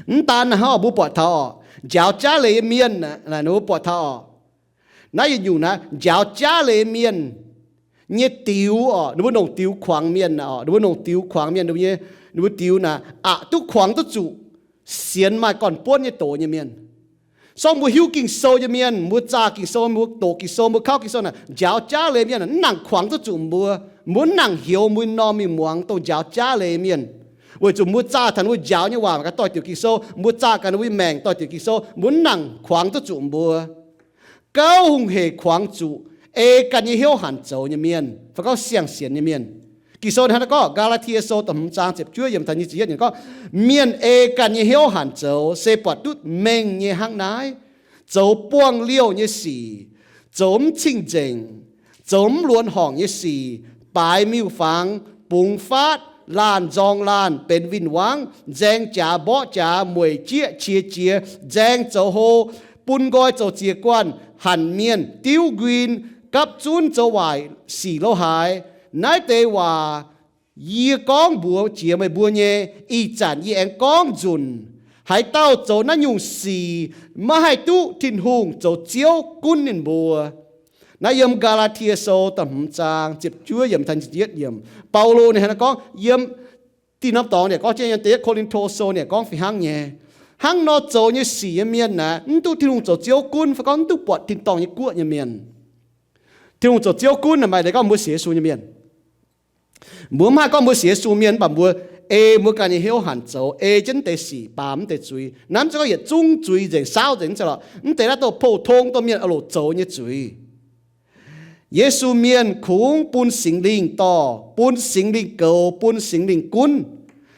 Mv daan naaic hnangv, mbuo buatc taux orqc, njaaux jaav leiz nyei mienh naaic, mbuo buatc taux orqc, naaiv yietc nyungc naaic njaaux jaav leiz nyei mienh nyei diux orqc, ninh mbuo nongc diux kuangx mienh orqc, ninh mbuo nongc diux kuangx mienh, ninh mbuo diux naaic aqc duqv kuangx duqv zuqc sienx maaih gorn-buonv nyei doz nyei mienh. Sorng mbuo hiuv Ging-Sou nyei mienh, mbuo zaah Ging-Sou, mbuo doqc Ging-Sou, mbuo kauv Ging-Sou naaic, njaaux jaav leiz mienh naaic mv nangc kuangx duqv zuqc mbuo. Mbuo mv nangc heuc mbuo nyei norm mingh muangx dongh njaaux jaav leiz mienh, weic zuqc mbuo zaah taux ninh mbuo njaaux nyei waac ganh doix-diuc Ging-Sou, mbuo zaah ganh ninh mbuo nyei maengc doix-diuc Ging-Sou, mbuo mv nangc kuangx duqv zuqc mbuo. Gauh hungh heic kuangx zuqc ei ganh nyei hnyouv hanc zoux nyei mienh fai gorngv siang-sienx nyei mienh. Ging-Sou hnangv naaiv gorngv, Gaa^laa^tie Sou da'hmz zaang ziepc juov yiemc taux nyic ziepc yietv yiemc gorngv, mienh ei ganh nyei hnyouv hanc zoux se buatc duqv mengh nyei hnangv naaiv, zoux buangh liouh nyei sic, zoux mv cing-nzengc, zoux mv luonx horngc nyei sic, baaix miuc-fangx, bungx faatv, laanh nzorng laanh, benx win-wangv, nzaeng jaax mborqv jaax, mueic jieqv qiex jiez, nzaeng zoux hlo, bun nqoi zoux ziex guanh, hanc mienh, diuv nquin, gapv zunv zoux waaic sic lo haaix. Naaiv deix waac yie gorngv mbuox jiex meih mbuo nyei. Ih zanc yie aengx gorngv nzunc, haaix dauh zoux naaiv nyungc sic maiv haih duqv Tin-Hungh zoux Ziouv gunv ninh mbuo. Naaiv yiem Gaa^laa^tie Sou da'hmz zaang ziepc juov yiemc taux nyic ziepc yietv yiemc, Baulo ninh hnangv naaiv gorngv. Yiem Diuh Norm Dorngx ninh gorngv jienv, yiem Da'yietv Ko^lin^to Sou ninh gorngv fih hnangv nyei. Hnangv nor zoux nyei sic nyei mienh naaic, mv duqv Tin-Hungh zoux Ziouv gunv, fai gorngv mv duqv buatc tin-dorngh nyei guoqv nyei mienh. Tin-Hungh zoux Ziouv gunv naaic maaih deix gorngv mbuo sienx Yesu nyei mienh. Mbuo mv haih gorngv mbuo sienx Yesu mienh, mv baac mbuo ei mbuo ganh nyei hnyouv hanc zoux, ei jienv mv deix sic, baamz mv deix zuiz. Naaiv mv zeiz gorngv yietc zungv zuiz nzengc, saauv nzengc, mv zeiz lorqc. Mv deix naaiv dongh pou-tong dongh mienh oix longc zoux nyei zuiz. Yesu Mienh kungx bun Singx Lingh dorh, bun Singx Lingh goux, bun Singx Lingh gunv.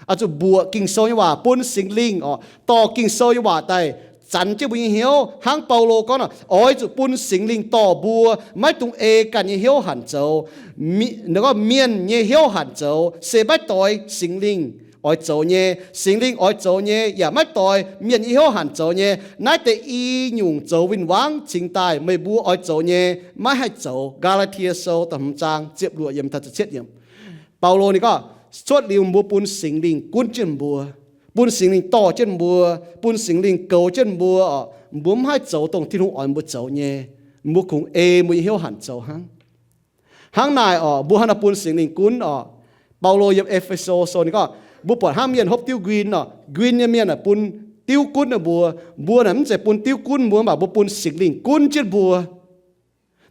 Oix zuqc mbuoqc Ging-Sou nyei waac, bun Singx Lingh oc, dorh Ging-Sou nyei waac daaih zanx jienv mbuo nyei hnyouv. Hnangv Baulo gorngv nor, oix zuqc bun Singx Lingh dorh mbuo, maiv dungx ei ganh nyei hnyouv hanc zoux. Mienh nyei hnyouv hanc zoux se maiv doix Singx Lingh oix zoux nyei. Singx Lingh oix zoux nyei yaac maiv doix mienh nyei hnyouv hanc zoux nyei. Naaiv deix i nyungc zoux win-wangv cingx daaih meih mbuo oix zoux nyei maiv haih zoux. Gaa^laa^tie Sou da'hmz zaang ziepc luoqc yiemc taux ziepc cietv yiemc, Baulo ninh gorngv, cuotv liuz mbuo bun Singx Lingh gunv jienv mbuo, bun Singx Lingh dorh jienv mbuo, bun Singx Lingh goux jienv mbuo oc, mbuo mv haih zoux dongh Tin-Hungh oix mbuo zoux nyei. Mbuo kungx ei mbuo nyei hnyouv hanc zoux hnangv. Hnangv naaic oc, mbuo hnangv naaiv bun Singx Lingh gunv oc. Baulo yiem E^fe^so Sou ninh gorngv, mbuo buatc hnangv mienh hopv diuv nquin oc, nquin nyei mienh naaic bun diuv gunv ninh mbuo. Mbuo naaic mv zeiz bun diuv gunv mbuo, mv baac mbuo bun Singx Lingh gunv jienv mbuo.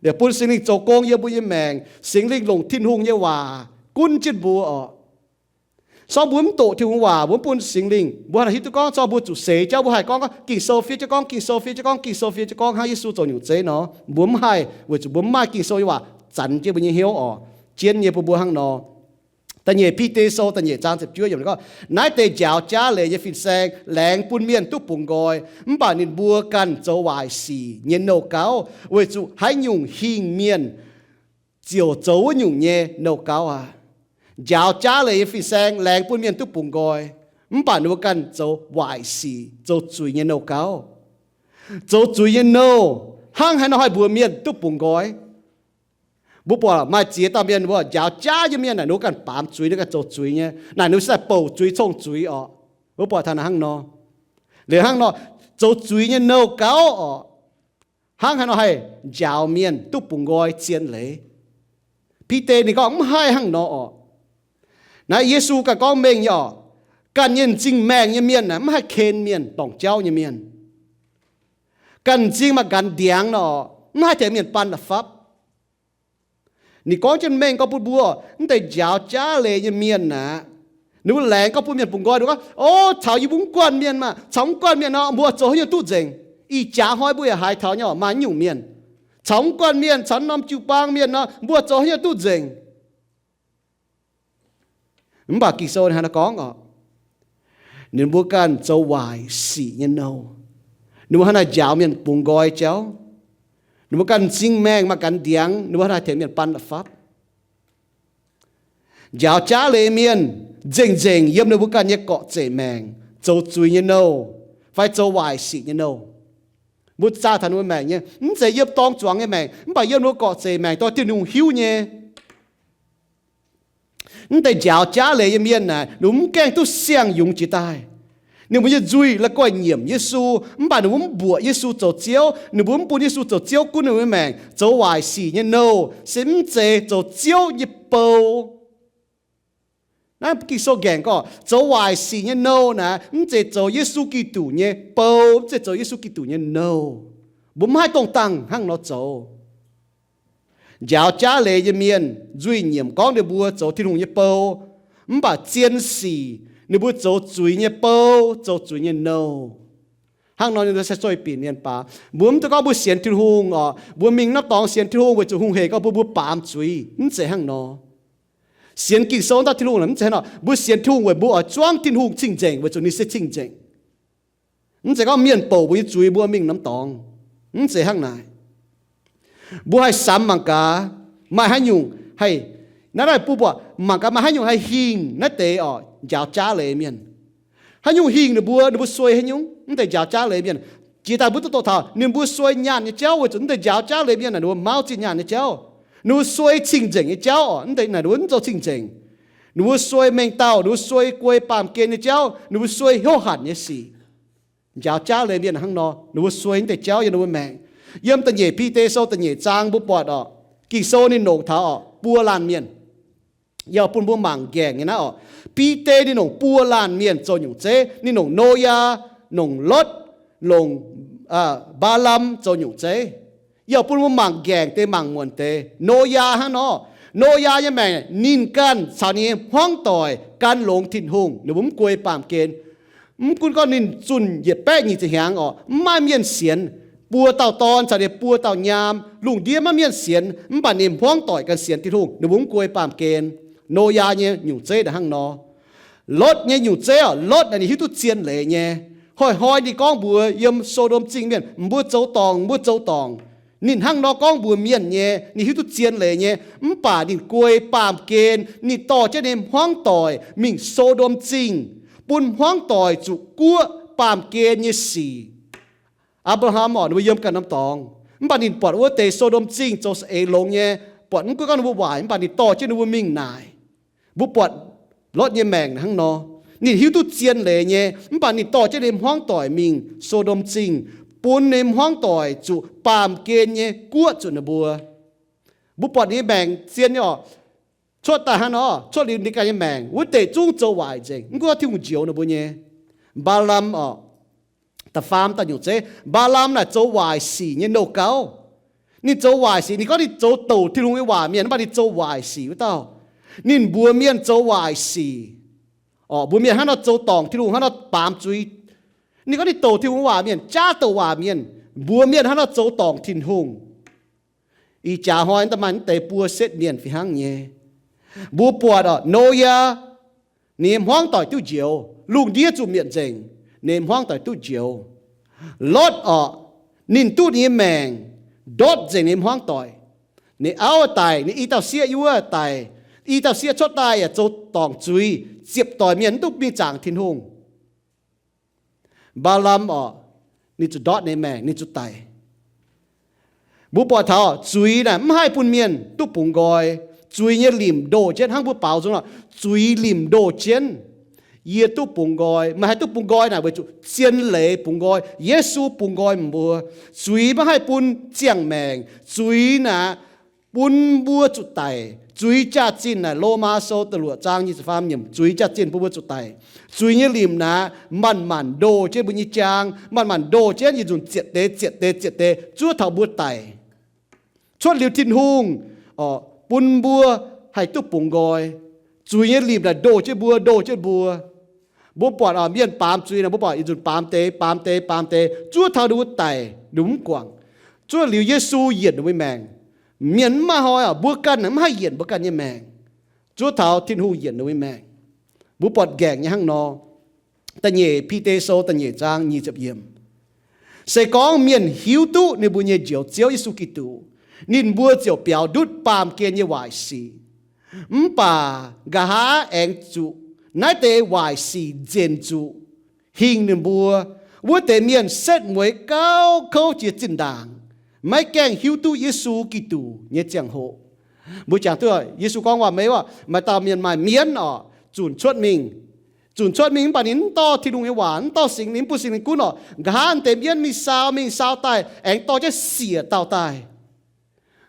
Liuz bun Singx Lingh zoux gong yiem mbuo nyei maengc. Singx Lingh longc Tin-Hungh nyei waac gunv jienv mbuo oc. Sorng mbuo mv doqc Tin-Hungh waac, mbuo mv bun Singx Lingh, mbuo hnangv naaic hiuv duqv gorngv zorng mbuo zuqc seix jauv, mbuo haih gorngv, gorngv Ging-Sou fiev jienv gorngv, Ging-Sou fiev jienv gorngv, Ging-Sou fiev jienv gorngv hnangv Yesu zoux nyungc zeiv nor. Mbuo mv haih, weic zuqc mbuo mv maaih Ging-Sou nyei waac zanx jienv mbuo nyei hnyouv oc. Jienv nyei bun mbuo hnangv nor. Da'nyeic Bide Sou da'nyeic zaang ziepc juov yiemc gorngv, naaiv deix njaaux jaav leiz nyei fin-saeng laengz bun mienh duqv bungx nqoi, mv baac ninh mbuo ganh zoux waaic sic nyei nouh gauv, weic zuqc haaix nyungc hingh mienh ziouc zoux wuov nyungc nyei nouh gauv aqv. Njaaux jaav leiz nyei fin-saeng laengz bun mienh duqv bungx nqoi, mv baac ninh mbuo ganh zoux waaic sic, zoux zuiz nyei nouh gauv. Zoux zuiz nyei nouh hnangv haaix nor haih mbuox mienh duqv bungx nqoi? Mbuo buatc maaih ziex dauh mienh, mbuo njaaux jaav nyei mienh naaic, ninh mbuo ganh baamz zuiz, ninh ganh zoux zuiz nyei. Naaic ninh mbuo se daaih bouc zuiz cong-zuiz orqc. Mbuo buatc taux naaic hnangv nor. Liuz hnangv nor, zoux zuiz nyei nouh gauv orqc, hnangv haaix nor haih njaaux mienh duqv bungx nqoi zien leiz? Bide ninh gorngv mv haih hnangv nor orqc. Naaiv Yesu ganh gorngv mengh nyei orqc. Ganh nyei m'zing maengh nyei mienh naaic mv haih ken mienh, dorngc jauv nyei mienh. Ganh m'zing maaih ganx ndiangx nor, mv haih tengx mienh baan la'fapv. Ninh gorngv jienv mengh gorngv bun mbuo, mv deix njaaux jaav leiz nyei mienh aqv, ninh mbuo laengz gorngv bun mienh bungx nqoi, ninh gorngv, o, taux yie mbuo mv guanh mienh maah, caux mv guanh mienh nor, mbuo zoux haaix nyungc duqv nzengc. Ih jaax hnoi mbuo yaac haiz taux nyei, maaih nyungc mienh caux mv guanh mienh, caux norm jiu-baang mienh nor, mbuo zoux haaix nyungc duqv nzengc. Mv baac Ging-Sou hnangv naaiv gorngv orqc, ninh mbuo ganh zoux waaic sic nyei nouh. Ninh mbuo hnangv naaic njaaux mienh bungx nqoi jauv. Ninh mbuo ganh m'zing maengh maaih ganx ndiangx, ninh mbuo hnangv naaic tengx mienh baan la'fapv. Njaaux jaav leiz mienh nzengc-nzengc yiem ninh mbuo ganh nyei gorqv-zeic maengc zoux zuiz nyei nouh fai zoux waaic sic nyei nouh. Mbuo zaah taux ninh mbuo maengc nyei, mv zeiz yiem dorng zuangx nyei maengc, mv baac yiem ninh mbuo gorqv-zeic maengc dorh Tin-Hungh hiuv nyei. Mv deix njaaux jaav leiz nyei mienh naaic, ninh mbuo mv gaengh duqv siang-yungz jiex daaih. Ninh mbuo nyei nzuih la'guaih nyiemc Yesu, mv baac ninh mbuo mv mbuoqc Yesu zoux Ziouv. Ninh mbuo mv bun Yesu zoux Ziouv gunv ninh mbuo nyei maengc. Zoux waaic sic nyei nouh se mv zeiz zoux Ziouv nyei bou. Naaiv Ging-Sou nqaengc gorngv zoux waaic sic nyei nouh naaic, mv zeiz zoux Yesu Giduc nyei bou, mv zeiz zoux Yesu Giduc nyei nouh. Mbuo mv haih dongh dangh hnangv nor zoux. Njaaux jaav leiz nyei mienh nzuih nyiemc gorngv ninh mbuo zoux Tin-Hungh nyei bou, mv baac zien sic ninh mbuo zoux zuiz nyei bou, zoux zuiz nyei nouh. Hnangv nor ninh se zueih binc mienh baac. Mbuo mv duqv gorngv mbuo sienx Tin-Hungh orqc, mbuo mingh norm dorngx sienx Tin-Hungh weic zuqc hungh hec gorngv mbuo, mbuo baamz zuiz. Mv zeiz hnangv nor. Sienx Ging-Sou daaih Tin-Hungh mv zeiz hnangv nor. Mbuo sienx Tin-Hungh weic mbuo oix zuangv Tin-Hungh cing-nzengc weic zuqc ninh se cing-nzengc. Mv zeiz gorngv mienh bouc mbuo nyei zuiz mbuo mingh norm dorngx. Mv zeiz hnangv naaic. Mbuo haih samx mangc gaax, maaih haaix nyungc haih, naaiv naaiv bun mbuo mangc gaax maaih haaix nyungc haih hingh naaiv deix orqc, njaaux jaav leiz mienh. Haaix nyungc hingh ninh mbuo, ninh mbuo suei haaix nyungc? Mv deix njaaux jaav leiz mienh. Jiex daaih mbuo duqv doqc taux ninh mbuo suei nyaanh nyei jauv weic zuqc mv deix njaaux jaav leiz mienh naaic ninh mbuo mauv zinh nyaanh nyei jauv. Ninh mbuo suei cing-nzengc nyei jauv orqc, mv deix naaic ninh mbuo mv zoux cing-nzengc. Ninh mbuo suei mengh dauh, ninh mbuo suei guei baamh gen nyei jauv, ninh mbuo suei hnyouv hanc nyei sic. Njaaux jaav leiz mienh hnangv nor, ninh mbuo suei mv deix jauv yiem ninh mbuo maengc. Yiem da'nyeic Bide Sou da'nyeic zaang mbuo buatc orqc, Ging-Sou ninh longc taux orqc buo laanh mienh. Yie bun mbuo mangc nqaengc nyei naaiv orqc, Bide ninh longc buo laanh mienh zoux nyungc zeiv. Ninh longc Noyaa, longc Lotv, longc Mbaalam zoux nyungc zeiv. Yie bun mbuo mangc nqaengc deix mangc muonc deix. Noyaa hnangv nor, Noyaa nyei maengc, ninh ganh caux ninh nyei hmuangv doic gan longx Tin-Hungh, ninh mbuo mv guei baamh gen. Mv gunv gorngv ninh zunh yietc baeqv nyic ziepc hnyangx orqc, mv maaih mienh sienx, buo dauh dorn caux ninh buo dauh nyaam, lungh ndiev maiv mienh sienx, mv baac ninh hmuangv doic ganh sienx Tin-Hungh, ninh mbuo mv guei baamh gen. Noyaa nyei nyungc zeiv naaic hnangv nor. Lotv nyei nyungc zeiv orqc, Lotv naaic ninh hiuv duqv zien leiz nyei. Hnoi-hnoi ninh gorngv mbuox yiem So^ndom Zingh mienh, mbuo zoux dorngc, mbuo zoux dorngc. Ninh hnangv nor gorngv mbuox mienh nyei, ninh hiuv duqv zien leiz nyei. Mv baac ninh guei baamh gen, ninh dorh jienv ninh hmuangv doic mingh So^ndom Zingh, bun hmuangv doic zuqc guoqv baamh gen nyei sic. Apc^laa^ham orqc, ninh mbuo yiem ganh norm dorngx, mv baac ninh buatc wuov deix So^ndom Zingh zoux saeng-eix longx nyei, buatc mv gunv gorngv ninh mbuo waaic, mv baac ninh dorh jienv ninh mbuo mingh naaic. Mbuo buatc Lotv nyei maengc hnangv nor. Ninh hiuv duqv zien leiz nyei, mv baac ninh dorh jienv ninh hmuangv doic mingh So^ndom Zingh, bun ninh hmuangv doic zuqc baamh gen nyei guoqv zuqc ninh mbuo. Mbuo buatc ninh nyei maengc zien nyei orqc. Cuotv daaih hnangv nor, cuotv liuz ninh ganh nyei maengc, wuov deix zungv zoux waaic nzengc, mv gunv Tin-Hungh njoux ninh mbuo nyei. Mbaa^lam orqc, da'faam dauh nyungc zeiv, Mbaa^lam naaic zoux waaic sic nyei nouh gauv. Ninh zoux waaic sic, ninh gorngv ninh zoux douc Tin-Hungh nyei waac mienh, mv baac ninh zoux waaic sic wuov dauh. Ninh mbuox mienh zoux waaic sic. Orqc, mbuox mienh hnangv nor zoux dorngc Tin-Hungh, hnangv nor baamz zuiz. Ninh gorngv ninh douc Tin-Hungh waac mienh, jaav douc waac mienh, mbuox mienh hnangv nor zoux dorngc Tin-Hungh. Ih jaax hnoi da'maaih mv deix buo setv mienh fih hnangv nyei. Mbuo buatc orqc, Noyaa, ninh nyei hmuangv doic duqv njoux, lungh ndiev zuqc mietc nzengc, ninh nyei hmuangv doic duqv njoux. Lotv orqc, ninh duqv ninh nyei maengc ndortv nzengc ninh nyei hmuangv doic. Ninh auv daic, ninh i dauh sieqv yiem wuov daic, i dauh sieqv cuotv daaih yaac zoux dorngc zuiz, ziepc doic mienh mv duqv mingh zaangc Tin-Hungh. Mbaa^lam orqc, ninh zuqc ndortv ninh maengc, ninh zuqc daic. Mbuo buatc taux zuiz naaic mv haih bun mienh duqv bungx nqoi. Zuiz nyei limc ndoh jienv hnangv mbuo baaux nzung nor, zuiz limc ndoh jienv. Yie duqv bungx nqoi. Meih haih duqv bungx nqoi naaic weic zuqc zien leiz bungx nqoi. Yesu bungx nqoi mbuo. Zuiz maiv haih bun ziangh maengc. Zuiz naaic bun mbuo zuqc daic. Zuiz jaax-zinh naaic, Lomaa Sou da'luoqc zaang nyic ziepc faam yiemc, zuiz jaax-zinh bun mbuo zuqc daic. Zuiz nyei limc naaic manc-manc ndoh jienv mbuo nyei jaang, manc-manc ndoh jienv yietc nzunc zietc deix, zietc deix, zietc deix, zuov taux mbuo daic. Cuotv liuz Tin-Hungh bun mbuo haih duqv bungx nqoi. Zuiz nyei limc naaic ndoh jienv mbuo, ndoh jienv mbuo. Mbuo buatc mienh baamz zuiz naaic, mbuo buatc yietc nzunc baamz deix, baamz deix, baamz deix, zuov taux ninh mbuo daic, ninh mbuo mv guangc. Zuov liuz Yesu yienc ninh mbuo maengc. Mienh mv maaih hnoi orqc, mbuo ganh mv haih yienc mbuo ganh nyei maengc. Zuov taux Tin-Hungh yienc ninh mbuo maengc. Mbuo buatc nqaengc nyei hnangv nor. Da'nyeic Bide Sou da'nyeic zaang nyic ziepc yiemc. Se gorngv mienh hiuv duqv ninh mbuo nyei Njoux Ziouv Yesu Giduc, ninh mbuo ziouc biaux ndutv baamh gen nyei waaic sic. Mv baac nqa'haav aengx zuqc naaiv deix waaic sic nzenc zuqc hingh ninh mbuo. Wuov deix mienh setv mueiz gauh kouv jiex zinh ndaangc, maiv gaengh hiuv duqv Yesu Giduc nyei ziangh hoc. Mbuo jangx duqv Yesu gorngv waac-meiv, maaih dauh mienh maaih mienv orqc, zunc cuotv mingh. Zunc cuotv mingh mv baac ninh mv dorh Tin-Hungh nyei waac, mv dorh Singx Lingh, mv bun Singx Lingh gunv orqc. Nqa'haav deix mienv mingh saau, mingh saau daaih aengx dorh jienv siec dauh daaih.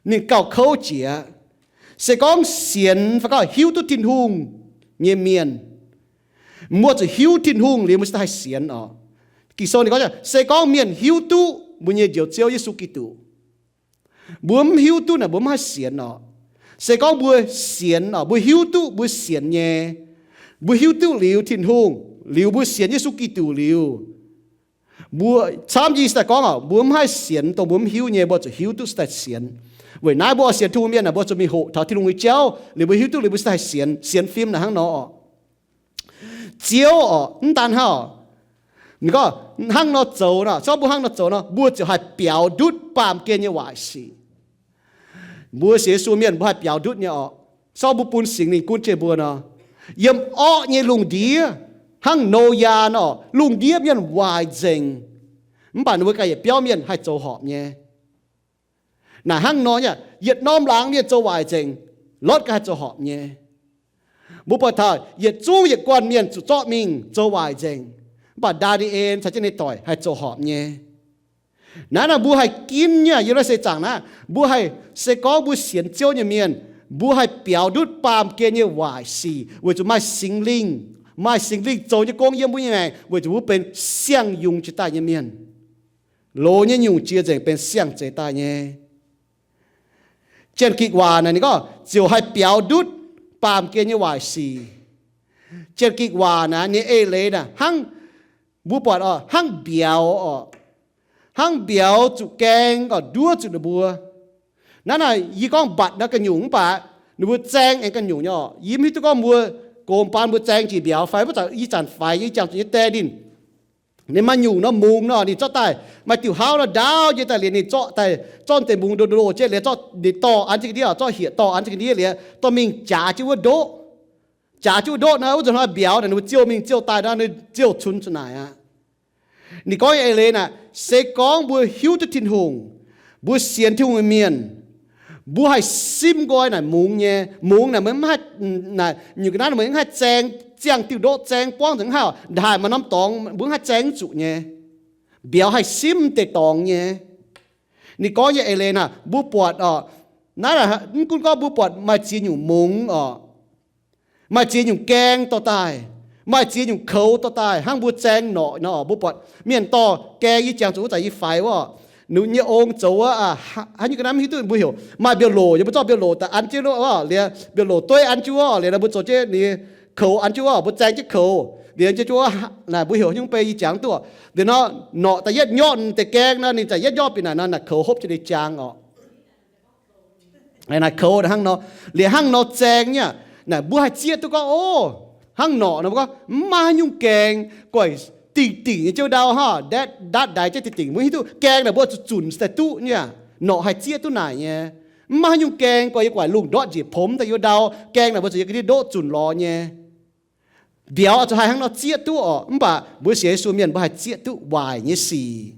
Ninh gauh kouv jiex. Se gorngv sienx fai gorngv hiuv duqv Tin-Hungh nyei mienh, mbuo zuqc hiuv Tin-Hungh liuz mbuo cingx daaih haih sienx orqc. Ging-Sou ninh gorngv, se gorngv mienh hiuv duqv mbuo nyei Njoux Ziouv Yesu Giduc, mbuo mv hiuv duqv naaic mbuo mv haih sienx orqc. Se gorngv mbuo sienx orqc, mbuo hiuv duqv mbuo sienx nyei, mbuo hiuv duqv liuz Tin-Hungh, liuz mbuo sienx Yesu Giduc liuz, mbuo camv nyei cingx daaih gorngv orqc, mbuo mv haih sienx dongh mbuo mv hiuv nyei, mbuo zuqc hiuv duqv cingx daaih sienx. Weic naaiv mbuo oix sienx Tin-Hungh mienh aah, mbuo zuqc mingh hoqc taux Tin-Hungh nyei jauv liuz mbuo hiuv duqv liuz mbuo cingx daaih haih sienx. Sienx fim naaic hnangv nor orqc. Ziouv orqc, mv daan hnangv orqc, ninh gorngv hnangv nor zoux nor, se gorngv mbuo hnangv nor zoux nor, mbuo ziouc haih biaux ndutv baamh gen nyei waaic sic. Mbuo sienx Yesu mienh mbuo haih biaux ndutv nyei orqc. Se gorngv mbuo bun Singx Lingh gunv jienv mbuo nor, yiem orqv nyei lungh ndiev, hnangv Noyaa nor, lungh ndiev mienh waaic nzengc, mv baac ninh mbuo ganh yietc biauv mienh haih zoux horpc nyei. Naaic hnangv nor nyei, yietc norm laangz mienh zoux waaic nzengc, Lotv ganh haih zoux horpc nyei. Mbuo buatc taux yietc zungv yietc guanh mienh zuqc zorqv mingh zoux waaic nzengc, mv baac Ndaa^ni^en caux jienv ninh doic haih zoux horpc nyei. Naaiv nor mbuo haih ginv nyei, yiem naaiv seix zaangc naaiv, mbuo haih, se gorngv mbuo sienx Ziouv nyei mienh, mbuo haih biaux ndutv baamh gen nyei waaic sic, weic zuqc maaih Singx Lingh, maaih Singx Lingh zoux nyei gong yiem mbuo nyei maengc, weic zuqc mbuo benx siang-yungz jiex daaih nyei mienh. Loz nyei nyungc jiex nzengc benx siang-zeix daaih nyei. Janx-Gikc waac naaic ninh gorngv ziouc haih biaux ndutv baamh gen nyei waaic sic. Janx-Gikc waac naaic ninh eix leiz naaic hnangv, mbuo buatc oc, hnangv mbiauz oc, hnangv mbiauz zuqc gaeng oc, nduov zuqc ninh mbuo. Naaiv naaic yie gorngv mbatc naaiv ganh nyungc mv baac ninh mbuo zaeng aengx ganh nyungc nyei oc. Yie mv hiuv duqv gorngv mbuo gox baan mbuo zaeng jiex mbiauz fai mv baac ih zanc faix nyei, ih jangx zuqc nyei die ninh, ninh maaih nyungc nor mungz nor ninh zorqv daaih, maaih diuh hlauv nor ndaauv nyei daaih liuz ninh zorqv daaih, zorqv deix mungz ndo ndo jienv liuz zorqv ninh dorh an jienv ga'ndiev, zorqv hieqv dorh an jienv ga'ndiev liuz dorh mingh jaax jienv wuov ndoqv. Jaax jienv wuov ndoqv nor, wuov nzunc hnoi mbiauz naaic ninh mbuo ziouh mingh ziouh daaih nor, ninh ziouh cunx zuqc naaic aqv. Ninh gorngv nyei eix leiz naaic, se gorngv mbuo hiuv duqv Tin-Hungh, mbuo sienx Tin-Hungh nyei mienh, mbuo haih simv nqoi naaic mungz nyei. Mungz naaic meih mv haih, naaic nyungc ga'naaiv meih mv haih zaeng, ziangh diuh ndoqv zaeng buangv nzengc mv haih oc. Ndaaih maaih norm dorngx mbuo mv haih zaeng zuqc nyei. Mbiauz haih simv deix dorngx nyei. Ninh gorngv nyei eix leiz naaic, mbuo buatc oc, naaiv mv gunv gorngv mbuo buatc maaih ziex nyungc mungz oc, maaih ziex nyungc gaeng dorh daaih, maaih ziex nyungc koux dorh daaih hnangv mbuo zaeng norqc nor. Mbuo buatc mienh dorh gaeng, yie jangx zuqc wuov zanc yie faix wuov, ninh nyei ong zoux wuov, haaix nyungc ga'naaiv mv hiuv duqv mbuo heuc maaih mbiauh loc, yie mbuo zorqv mbiauh loc daaih an jienv wuov liuz, mbiauh loc dueiv an jienv wuov liuz nor mbuo zoux jienv ninh koux an jienv wuov, mbuo zaeng jienv koux liuz jienv wuov, naaic mbuo heuc nyungc bei yie jangx duqv. Liuz nor norqc da'yietv nyorqv deix gaeng nor ninh da'yietv nyorqv bieqc naaic nor naaic koux hopv jienv ninh jaang oc. Naaic koux hnangv nor, liuz hnangv nor zaeng nyei. Naaic mbuo haih zieqv duqv gorngv, o, hnangv norqc nor mbuo gorngv mv maaih haaix nyungc gaeng guaix dingc dingc nyei jienv ndau hnangv, ndatv ndaix jienv dingc dingc. Mbuo hiuv duqv gaeng naaic mbuo zuqc zunc daaih duqv nyei. Norqc haih zieqv duqv naaic nyei. Mv maaih haaix nyungc gaeng guaix yie guaix lungh ndortv njiec pomx daaih yie ndau. Gaeng naaic mbuo zuqc yie ga'ndiev ndoqv zunc lorz nyei. Mbiauz oix zuqc haih hnangv nor zieqv duqv oc. Mv baac mbuo sienx Yesu mienh mbuo haih zieqv duqv waaic nyei sic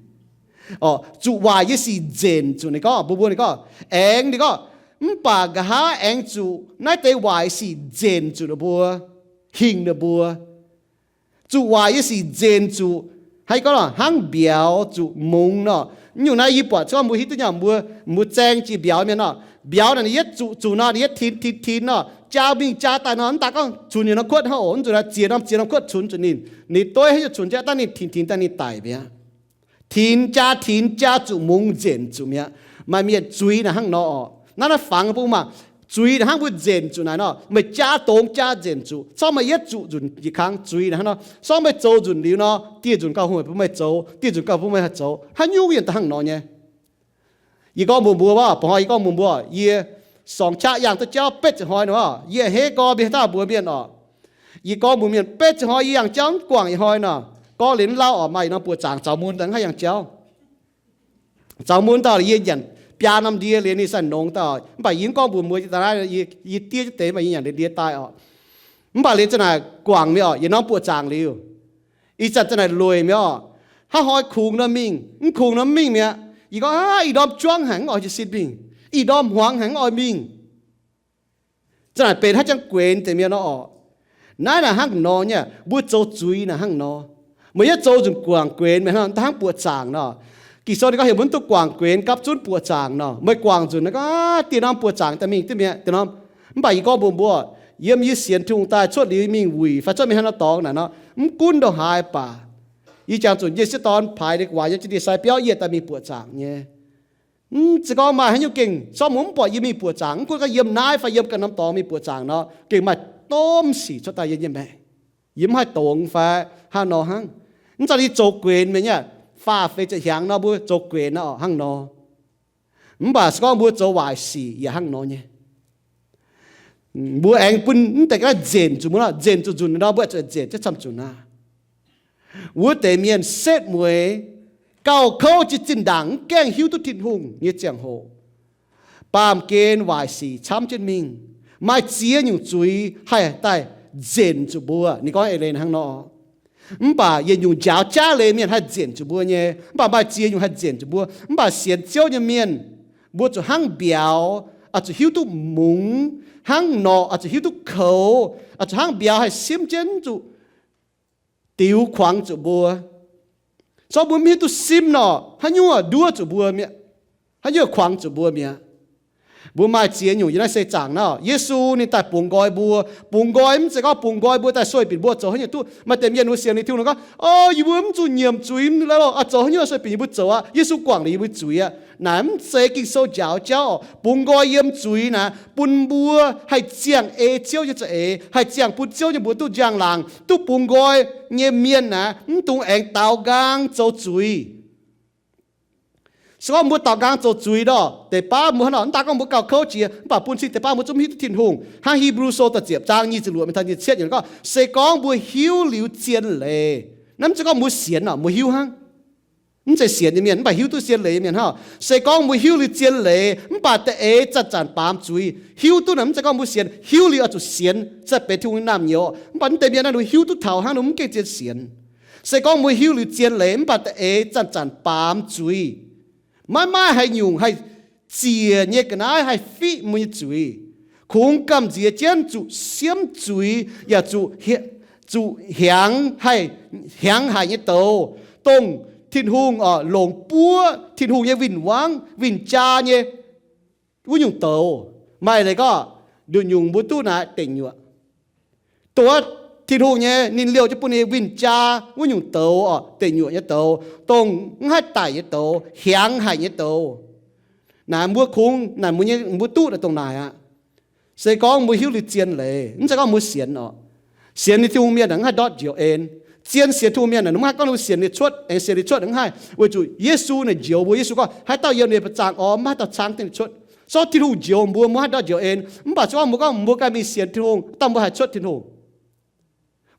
oc. Zuqc waaic nyei sic nzenc zuqc ninh gorngv, mbuo mbuo ninh gorngv, aengx ninh gorngv, mv baac nqa'haav aengx zuqc naaiv deix waaic sic nzenc zuqc ninh mbuo, hingh ninh mbuo. Zuqc waaic nyei sic nzenc zuqc, hnangv gorngv hnangv mbiauz zuqc mungz nor. Nyungc naaiv yie buatc gorngv mbuo hiuv duqv nyei, mbuo, mbuo zaeng jiex mbiauz mienh nor, mbiauz naaic ninh yietv zuqc zuqc nor ninh yietv tinx tinx tinx nor, jaa mingh jaa daaih nor, mv daaih gorngv cunx yietc norm kuotv hnangv oc. Mv zuqc naaic ziex norm ziex norm kuotv cunx zuqc ninh. Ninh dueiv haaix nyungc cunx jiex daaih ninh tinx tinx daaih ninh daic mi'aqv. Tinx jaa tinx jaa zuqc mungz nzenc zuqc mi'aqv. Maaih mienh zuiz naaic hnangv nor oc. Naaiv naaiv fangx bun maah, zuiz naaic hnangv mbuo nzenc zuqc naaic nor, meih jaa dongz jaa nzenc zuqc, corc meih yietv zuqc nzunc yietc kangx zuiz naaic hnangv nor, corc meih zoux nzunc liuz nor, dieh nzunc gauh hungh bun meih zoux, dieh nzunc gauh bun meih haih zoux, haaix nyungc yienh daaih hnangv nor nyei. Yie gorngv mbuox mbuo, mbuo hnoi yie gorngv mbuox mbuo, yie song qaqv yangh duqv jauv betv ziepc hnoi nor, yie a'hneiv gorx mienh haaix dauh mbuox mienh oc. Yie gorngv mbuox mienh betv ziepc hnoi yie yangh jauv mv guangc ih hnoi nor, gorngv liuz mv lauh oc, maaih yietc norm buoqc zaangc zaux mun daaih mv haih yangh jauv. Zaux mun dauh yie nyanc biaa norm ndie liuz ninh saah nongx dauh, mv baac yie mv gorngv mbuox mbuo, yie daaih naaiv yie diev jienv deix, mv baac yie nyanc ndie daaih oc. Mv baac liuz za'naaic guangc mi'aqv oc, yietc norm buoqc zaangc liuz, ih zanc za'naaic lueic mi'aqv oc. Hnangv hnoi kungx nor mingh, mv kungx nor mv mingh mi'aqv. Yie gorngv, ih ndorm juangv haic mv oix jiez sin mingh, ih ndorm hmuangx haic mv oix mingh. Za'naaic benx haaix jangx guenx deix mienh nor oc. Naaiv naaic hnangv nor nyei, mbuo zoux zuiz naaic hnangv nor. Meih yietv zoux nzunc guangc guenx meih hnangv, hnangv buoqc zaangc nor. Ging-Sou ninh gorngv heuc mbuo mv duqv guangc guenx gapv zunv buoqc zaangc nor. Meih guangc nzunc naaic gorngv, aav, dieh norm buoqc zaangc daaih mingh duqv mi'aqv, dieh norm. Mv baac yie gorngv mbuox mbuo, yiem yie sienx Tin-Hungh daaih cuotv liuz mingh wuic fai cuotv mingh haaix norm dorngx naaic nor, mv gunv ndongc haaix baac, yie jangx zuqc yie sieqv dorn paaix liuz waac yiem jienv ndie-sai biauv, yie daaih mingh buoqc zaangc nyei. Mv zeiz gorngv maaih haaix nyungc gengh sortv mungh mv buatc yie mingh buoqc zaangc, mv gunv gorngv yiem naaiv fai yiem ganh norm dorngx mingh buoqc zaangc nor, gengh maaih domh sic cuotv daaih yiem nyei maengc. Yie mv haih dongz fai hnangv nor hnangv. Mv zeiz yie zoux guenx mienh nyei, faah feix ziepc hnyangx nor mbuo zoux guenx nor hnangv nor. Mv baac se gorngv mbuo zoux waaic sic yaac hnangv nor nyei. Mbuo aengx bun mv deix ga'naaiv nzenc zuqc mbuo nor, nzenc zuqc nzunc nor, mbuo zuqc nzenc jienv camv zuqc naaiv. Wuov deix mienh setv mueiz gauh kouv jiex zinh ndaangc mv gaengh hiuv duqv Tin-Hungh nyei ziangh hoc, baamh gen waaic sic camv jienv mingh. Maaih ziex nyungc zuiz haih daaih nzenc zuqc mbuo. Ninh gorngv eix leiz hnangv nor. Mv baac yietc nyungc njaaux jaav leiz mienh haih nzenc zuqc mbuo nyei, mv baac maaih ziex nyungc haih nzenc zuqc mbuo. Mv baac sienx Ziouv nyei mienh, mbuo zuqc hnangv mbiauz, oix zuqc hiuv duqv mungz, hnangv norqc oix zuqc hiuv duqv koux, oix zuqc hnangv mbiauz haih simv jienv zuqc diux kuangx zuqc mbuo. Zorqv mbuo mv hiuv duqv simv nor, haaix nyungc nduov zuqc mbuo mi'aqv, haaix nyungc kuangx zuqc mbuo mi'aqv. Mbuo maaih ziex nyungc yiem naaiv seix zaangc naaiv. Yesu ninh daaih bungx nqoi mbuo. Bungx nqoi mv zeiz gorngv bungx nqoi mbuo daaih sueih binc mbuo zoux haaix nyungc duqv. Maaih deix mienh mbuo sienx liuz Tin-Hungh gorngv, o, yie mbuo mv zuqc nyiemc zuiz lorqc, zoux haaix nyungc sueih binc yie mbuo zoux aqv. Yesu guangc liuz yie mbuo zuiz aqv. Naaic mv zeiz Ging-Sou njaaux jauv oc. Bungx nqoi yiem zuiz naaic bun mbuo haih ziangh ei Ziouv nyei za'eix, haih ziangh bun Ziouv nyei mbuox duqv njang-laangc. Duqv bungx nqoi nyei mienh naaic mv dungx aengx daaux nqaang zoux zuiz. Se gorngv mbuo daaux nqaang zoux zuiz nor, deix baav mbuo hnangv nor, mv daaih gorngv mbuo gauh kouv jiex, mv baac bun cing deix baav mbuo zungv hiuv duqv Tin-Hungh. Hnangv Hipv^lu Sou da'ziepc zaang nyic ziepc luoqc mingh taux nyic ziepc cietv yiemc gorngv, se gorngv mbuo hiuv liuz zien leiz, naaiv mv zeiz gorngv mbuo sienx oc, mbuo hiuv hnangv. Mv zeiz sienx nyei mienh, mv baac hiuv duqv zien leiz nyei mienh hnangv. Se gorngv mbuo hiuv liuz zien leiz, mv baac da'eix zanc-zanc baamz zuiz. Hiuv duqv naaic mv zeiz gorngv mbuo sienx, hiuv liuz oix zuqc sienx, se benx Tin-Hungh nyei naamh nyouz. Mv baac mv deix mienh naaiv ninh hiuv duqv taux hnangv, ninh mv gengh zien sienx. Se gorngv mbuo hiuv liuz zien leiz, mv baac da'eix zanc-zanc baamz zuiz. Maiv maaih haaix nyungc haih ziec nyei ga'naaiv haih fiqv mbuo nyei zuiz. Kungx gamh nziex jienv zuqc siemv zuiz yaac zuqc, zuqc hiaangx haih, hiaangx haic nyei douz, dongh Tin-Hungh oc, longc buov Tin-Hungh nyei win-wangv, win-jaa nyei wuov nyungc douz. Maaih leiz gorngv nduqc nyungc mbuo duqv naaic deic nyuoqc. Dongh wuov Tin-Hungh nyei ninh liouh jienv bun ninh win-jaa wuov nyungc douz oc, deic nyuoqc nyei douz, dongh mv haih daic nyei douz, hiaangx haic nyei douz. Naaic mbuo kungx naaic mbuo nyei, mbuo duqv naaic dongh naaic aqv. Se gorngv mbuo hiuv liuz zien leiz, mv zeiz gorngv mbuo sienx oc. Sienx liuz Tin-Hungh mienh naaic mv haih ndortv njoux en. Zien sienx Tin-Hungh mienh naaic mv haih gorngv ninh sienx liuz cuotv, aengx sienx liuz cuotv mv haih. Weic zuqc Yesu naaic njoux mbuo, Yesu gorngv, haaix dauh yiem ninh nyei ba'zangh orn, mv haih dauh caangv dingh cuotv. Se gorngv Tin-Hungh njoux mbuo, mbuo mv haih ndortv njoux en. Mv baac se gorngv mbuo gorngv mbuo ganh mingh sienx Tin-Hungh, dauh mbuo haih cuotv Tin-Hungh.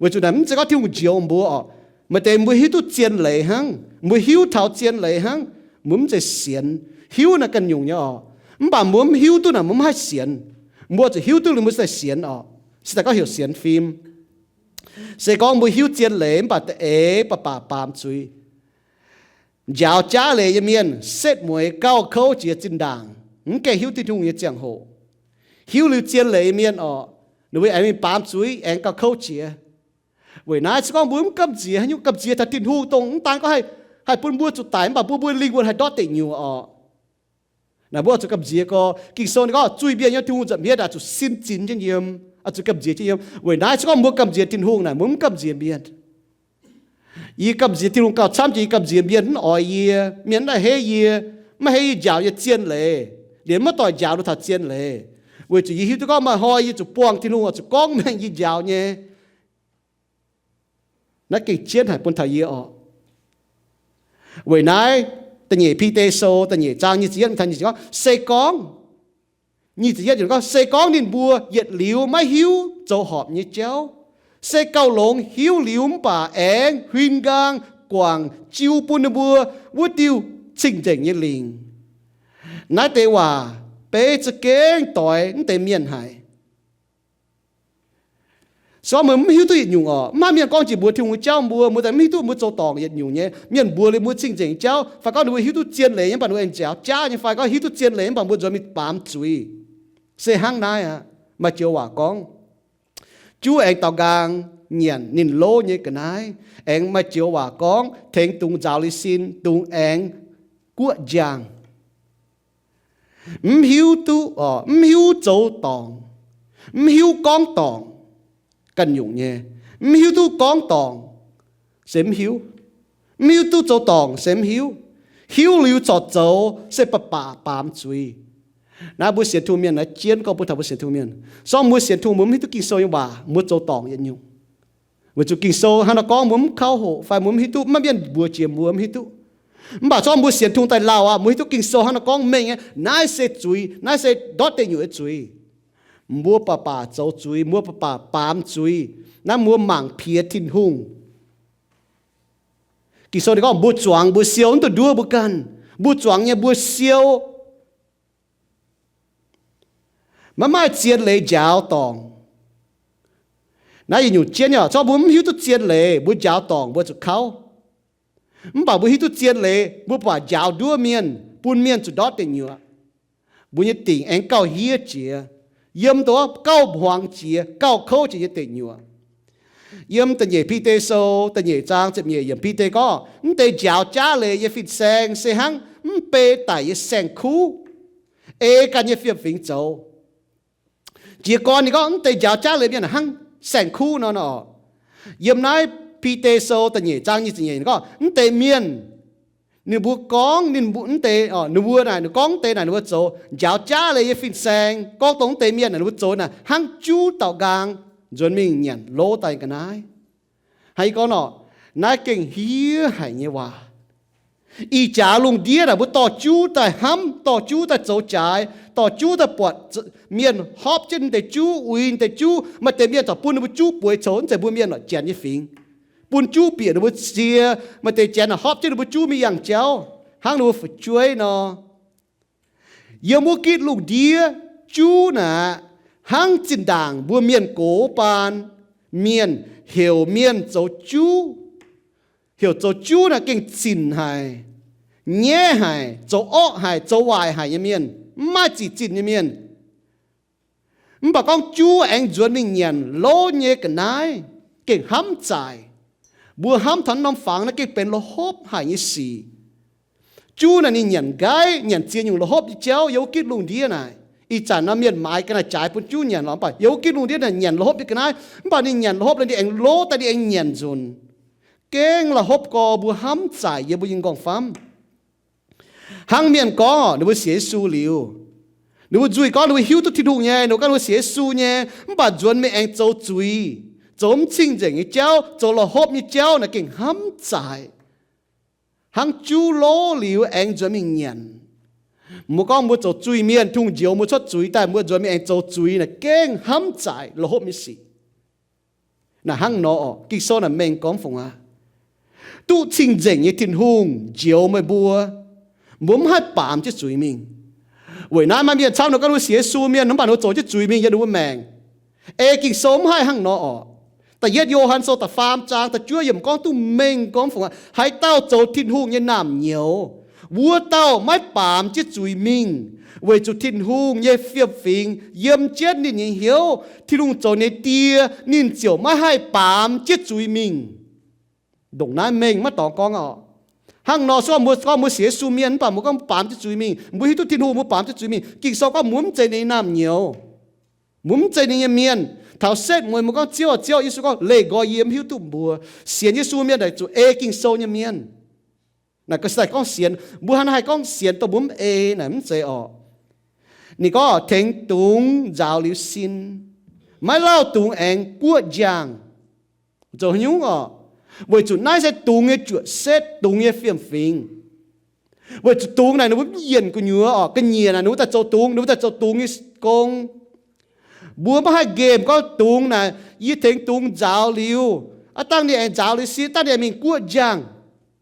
Weic zuqc naaic mv zeiz gorngv Tin-Hungh njoux mbuo oc. Maaih deix mbuo hiuv duqv zien leiz hnangv, mbuo hiuv taux zien leiz hnangv, mbuo mv zeiz sienx. Hiuv naaic ganh nyungc nyei oc. Mv baac mbuo mv hiuv duqv naaic mbuo mv haih sienx. Mbuo zuqc hiuv duqv liuz mbuo se daaih sienx oc. Se daaih gorngv heuc sienx fim. Se gorngv mbuo hiuv zien leiz mv baac da'eix baac baac baamz zuiz. Njaaux jaav leiz nyei mienh setv mueiz gauh kouv jiex zinh ndaangc, mv gaengh hiuv Tin-Hungh nyei ziangh hoc. Hiuv liuz zien leiz nyei mienh oc, ninh mbuo aengx mingh baamz zuiz aengx gauh kouv jiex. Weic naaiv se gorngv mbuo mv gamh nziex haaix nyungc, gamh nziex taux Tin-Hungh dongh mv daan gorngv haih, haih bun mbuo zuqc daic mv baac bun mbuo lingh wuonh haih ndortv deic nyuoqc oc. Naaic mbuo oix zuqc gamh nziex gorx. Ging-Sou ninh gorngv zuiz-mienh nyei Tin-Hungh nza'hmien oix zuqc sin zinx jienv yiem, oix zuqc gamh nziex jienv yiem. Weic naaiv se gorngv mbuo gamh nziex Tin-Hungh naaic, mbuo mv gamh nziex mienh. Yie gamh nziex Tin-Hungh gauh camv jiex yie gamh nziex mienh mv oix yie, mienh mv haih heiv yie, mv haih heiv yie njaaux nyei zien leiz, liemh maiv doic njaaux duqv taux zien leiz. Weic zuqc yie hiuv duqv gorngv maaih hnoi yie zuqc buangh Tin-Hungh oix zuqc gorngv mengh yie njaaux nyei. Naaiv gengh jienv haic bun taux yie oc. Weic naaiv, da'nyeic Bide Sou da'nyeic zaang nyic ziepc yietv taux nyic ziepc gorngv, se gorngv, nyic ziepc yietv gorngv, se gorngv ninh mbuo yietc liuz maiv hiuv zoux horpc nyei jauv, se gauh longx hiuv liuz mv baac aengx huin nqaang guangc jiu bun ninh mbuo wuov diuh cing-nzengc nyei lingc. Naaiv deix waac beiv za'gengh doix mv deix mienh haic. Se gorngv mbuo mv hiuv duqv yietc nyungc oc, mv maaih mienh gorngv jiex mbuox Tin-Hungh nyei jauv mbuo, mbuo daaih mv hiuv duqv mbuo zoux dorngc yietc nyungc nyei. Mienh mbuox liuz mbuo cing-nzengc jauv, fai gorngv ninh mbuo hiuv duqv zien leiz nyei, mv baac ninh mbuo aengx njaaux jaav nyei, fai gorngv hiuv duqv zien leiz mv baac mbuo nzuonx mingh baamz zuiz. Se hnangv naaiv aqv. Maaih joux waac gorngv, juv aengx daaux nqaang nyanc ninh lov nyei ga'naaiv, aengx maaih joux waac gorngv, tengx dungz nzaaux liuz sin, dungz aengx guoqv njang. Mv hiuv duqv, mv hiuv zoux dorngc, mv hiuv gorngv dorngc ganh nyungc nyei. Mv hiuv duqv gorngv dorngc se mv hiuv. Mv hiuv duqv zoux dorngc se mv hiuv. Hiuv liuz corc zoux se baac baac baamz zuiz. Naaiv mbuo sienx Tin-Hungh mienh naaiv jienv gorngv bun taux mbuo sienx Tin-Hungh mienh. Se gorngv mbuo sienx Tin-Hungh mbuo mv hiuv duqv Ging-Sou nyei waac, mbuo zoux dorngc yietc nyungc. Weic zuqc Ging-Sou hnangv nor gorngv mbuo mv kauv hoqc fai mbuo mv hiuv duqv, maiv mienh mbuox jiex mbuo mv hiuv duqv. Mv baac se gorngv mbuo sienx Tin-Hungh daaih lauh aqv, mbuo hiuv duqv Ging-Sou hnangv nor gorngv mengh nyei, naaiv se zuiz, naaiv se ndortv deic nyuoqc nyei zuiz. Mbuo baac baac zoux zuiz, mbuo baac baac baamz zuiz. Naaiv mbuo mangc piex Tin-Hungh. Ging-Sou ninh gorngv mbuo zuangx mbuo siou, mv dungx nduov mbuo ganh. Mbuo zuangx nyei mbuo siou. Maiv maaih zien leiz njaaux dorngc. Naaiv yietc nyungc jienv nyei, se gorngv mbuo mv hiuv duqv zien leiz, mbuo njaaux dorngc mbuo zuqc kauv. Mv baac mbuo hiuv duqv zien leiz, mbuo baac njaaux nduov mienh, bun mienh zuqc ndortv deic nyuoqc. Mbuo nyei dingc aengx gauh hiev jiex, yiem dongh gauh hmuangx jiex, gauh kouv jiex nyei deic nyuoqc. Yiem da'nyeic Bide Sou da'nyeic zaang ziepc nyeic yiemc, Bide gorngv, mv deix njaaux jaav leiz nyei fin-saeng se hnangv mv bei daic nyei saeng-kuv, ei ganh nyei fiem-fingx zoux. Jiez gorn ninh gorngv mv deix njaaux jaav leiz mienh hnangv saeng-kuv nor nor. Yiem naaiv Bide Sou da'nyeic zaang nyic ziepc nyeic ninh gorngv mv deix mienh, ninh mbuo gorngv ninh mbuo mv deix, ninh mbuo naaic, ninh gorngv mv deix naaic ninh mbuo zoux njaaux jaav leiz nyei fin-saeng, gorngv dongh mv deix mienh naaic ninh mbuo zoux naaic hnangv juv daaux nqaang nzuonx mingh nyanc lov daaih ga'naaiv. Hnangv yie gorngv nor, naaiv gengh hiev haic nyei waac. Ih jaax lungh ndiev naaic mbuo dorh juv daaih hnamv, dorh juv daaih zoux jaaix, dorh juv daaih buatc mienh hopv jienv deix juv, uix deix juv. Maaih deix mienh corc bun ninh mbuo juv bueix coux, mv zeiz mbuo mienh lorqc, janx nyei fingx. Bun juv bieqc ninh mbuo cie, maaih deix janx naaic hopv jienv ninh mbuo juv mingh yangh jauv, hnangv ninh mbuo fu'jueiv nor. Yiem wuov gitv lungh ndiev, juv naaic hnangv zinh ndaangc mbuo mienh gox baan. Mienh heuc mienh zoux juv, heuc zoux juv naaic gengh zinc haic, nyaiv haic, zoux orqv haic, zoux waaic haic nyei mienh, mv maaih zic zinh nyei mienh. Mv baac gorngv juv aengx nzuonx mingh nyanc lov nyei ga'naaiv gengh hnamv zaaic. Mbuo hnamv taux norm fangx naaiv gengh benx la'hopv haic nyei sic. Juv naaic ninh nyanc nqaiv, nyanc ziex nyungc la'hopv nyei jauv yiem wuov gitv lungh ndiev naaic. Ih zanc nor mienh maaiz ga'naaiv jaaix bun juv nyanc lorqc, mv baac yiem wuov gitv lungh ndiev naaic nyanc la'hopv nyei ga'naaiv. Mv baac ninh nyanc la'hopv naaic ninh aengx lov daaih ninh aengx nyanc nzunc. Gengh la'hopv gorx mbuo hnamv zaaic yiem mbuo nyei m'nqorngv-famv. Hnangv mienh gorngv orqc, ninh mbuo sienx Yesu liuz, ninh mbuo nzuih gorngv ninh mbuo hiuv duqv Tin-Hungh nyei, ninh mbuo gorngv ninh mbuo sienx Yesu nyei, mv baac nzuonx mingh aengx zoux zuiz, zoux mv cing-nzengc nyei jauv, zoux la'hopv nyei jauv naaic gengh hnamv zaaic. Hnangv juv lov liuz aengx nzuonx mingh nyanc. Mbuo gorngv mbuo zoux zuiz-mienh, Tin-Hungh njoux mbuo cuotv zuiz daaih, mbuo nzuonx mingh aengx zoux zuiz naaic gengh hnamv zaaic la'hopv nyei sic. Naaic hnangv nor orqc, Ging-Sou naaic mengh gorngv fungc aqv. Duqv cing-nzengc nyei Tin-Hungh njoux meih mbuo, mbuo mv haih baamz jienv zuiz mingh. Weic naaiv maaih mienh camv nor gorngv ninh mbuo sienx Yesu mienh, mv baac ninh mbuo zoux jienv zuiz mingh yiem ninh mbuo maengc. Ei Ging-Sou mv haih hnangv nor orqc. Da'yietv Yo^han Sou da'faam zaang da'juov yiemc gorngv duqv mengh gorngv fungc aqv. Haaix dauh zoux Tin-Hungh nyei naamh nyouz, wuov dauh maiv baamz jienv zuiz mingh, weic zuqc Tin-Hungh nyei fiem-fingx yiem jienv ninh nyei hnyouv. Tin-Hungh zoux ninh nyei Die, ninh ziouc maiv haih baamz jienv zuiz mingh. Ndongc naaiv mengh maiv dorngx gorngv orqc. Hnangv nor se gorngv mbuo, gorngv mbuo sienx Yesu mienh mv baac mbuo gorngv baamz jienv zuiz mingh, mbuo hiuv duqv Tin-Hungh, mbuo baamz jienv zuiz mingh. Ging-Sou gorngv mbuo mv zeiz ninh nyei naamh nyouz, mbuo mv zeiz ninh nyei mienh. Taux setv mueiz mbuo gorngv, Ziouv, Ziouv, Yesu gorngv, leih nqoi yie mv hiuv duqv mbuo. Sienx Yesu mienh naaic zuqc ei Ging-Sou nyei mienh. Naaic ga'sie gorngv sienx, mbuo hnangv naaiv haih gorngv sienx dongh mbuo mv ei naaic mv zeiz orqc. Ninh gorngv tengx dungz nzaaux liuz sin, maiv lauh dungz aengx guoqv njang. Zoux haaix nyungc orqc? Weic zuqc naaiv se dungz nyei juoqc setv, dungz nyei fiem-fingx. Weic zuqc dungz naaic ninh mbuo mv yienc gu'nyuoz orqc, ga'nyiec naaic ninh mbuo daaih zoux dungz, ninh mbuo daaih zoux dungz nyei gong. Mbuo maiv haih nqemh gorngv dungz naaic, yie tengx dungz nzaaux liuz, aav dangh ninh aengx nzaaux liuz sin, dangh ninh aengx mingh guoqv njang.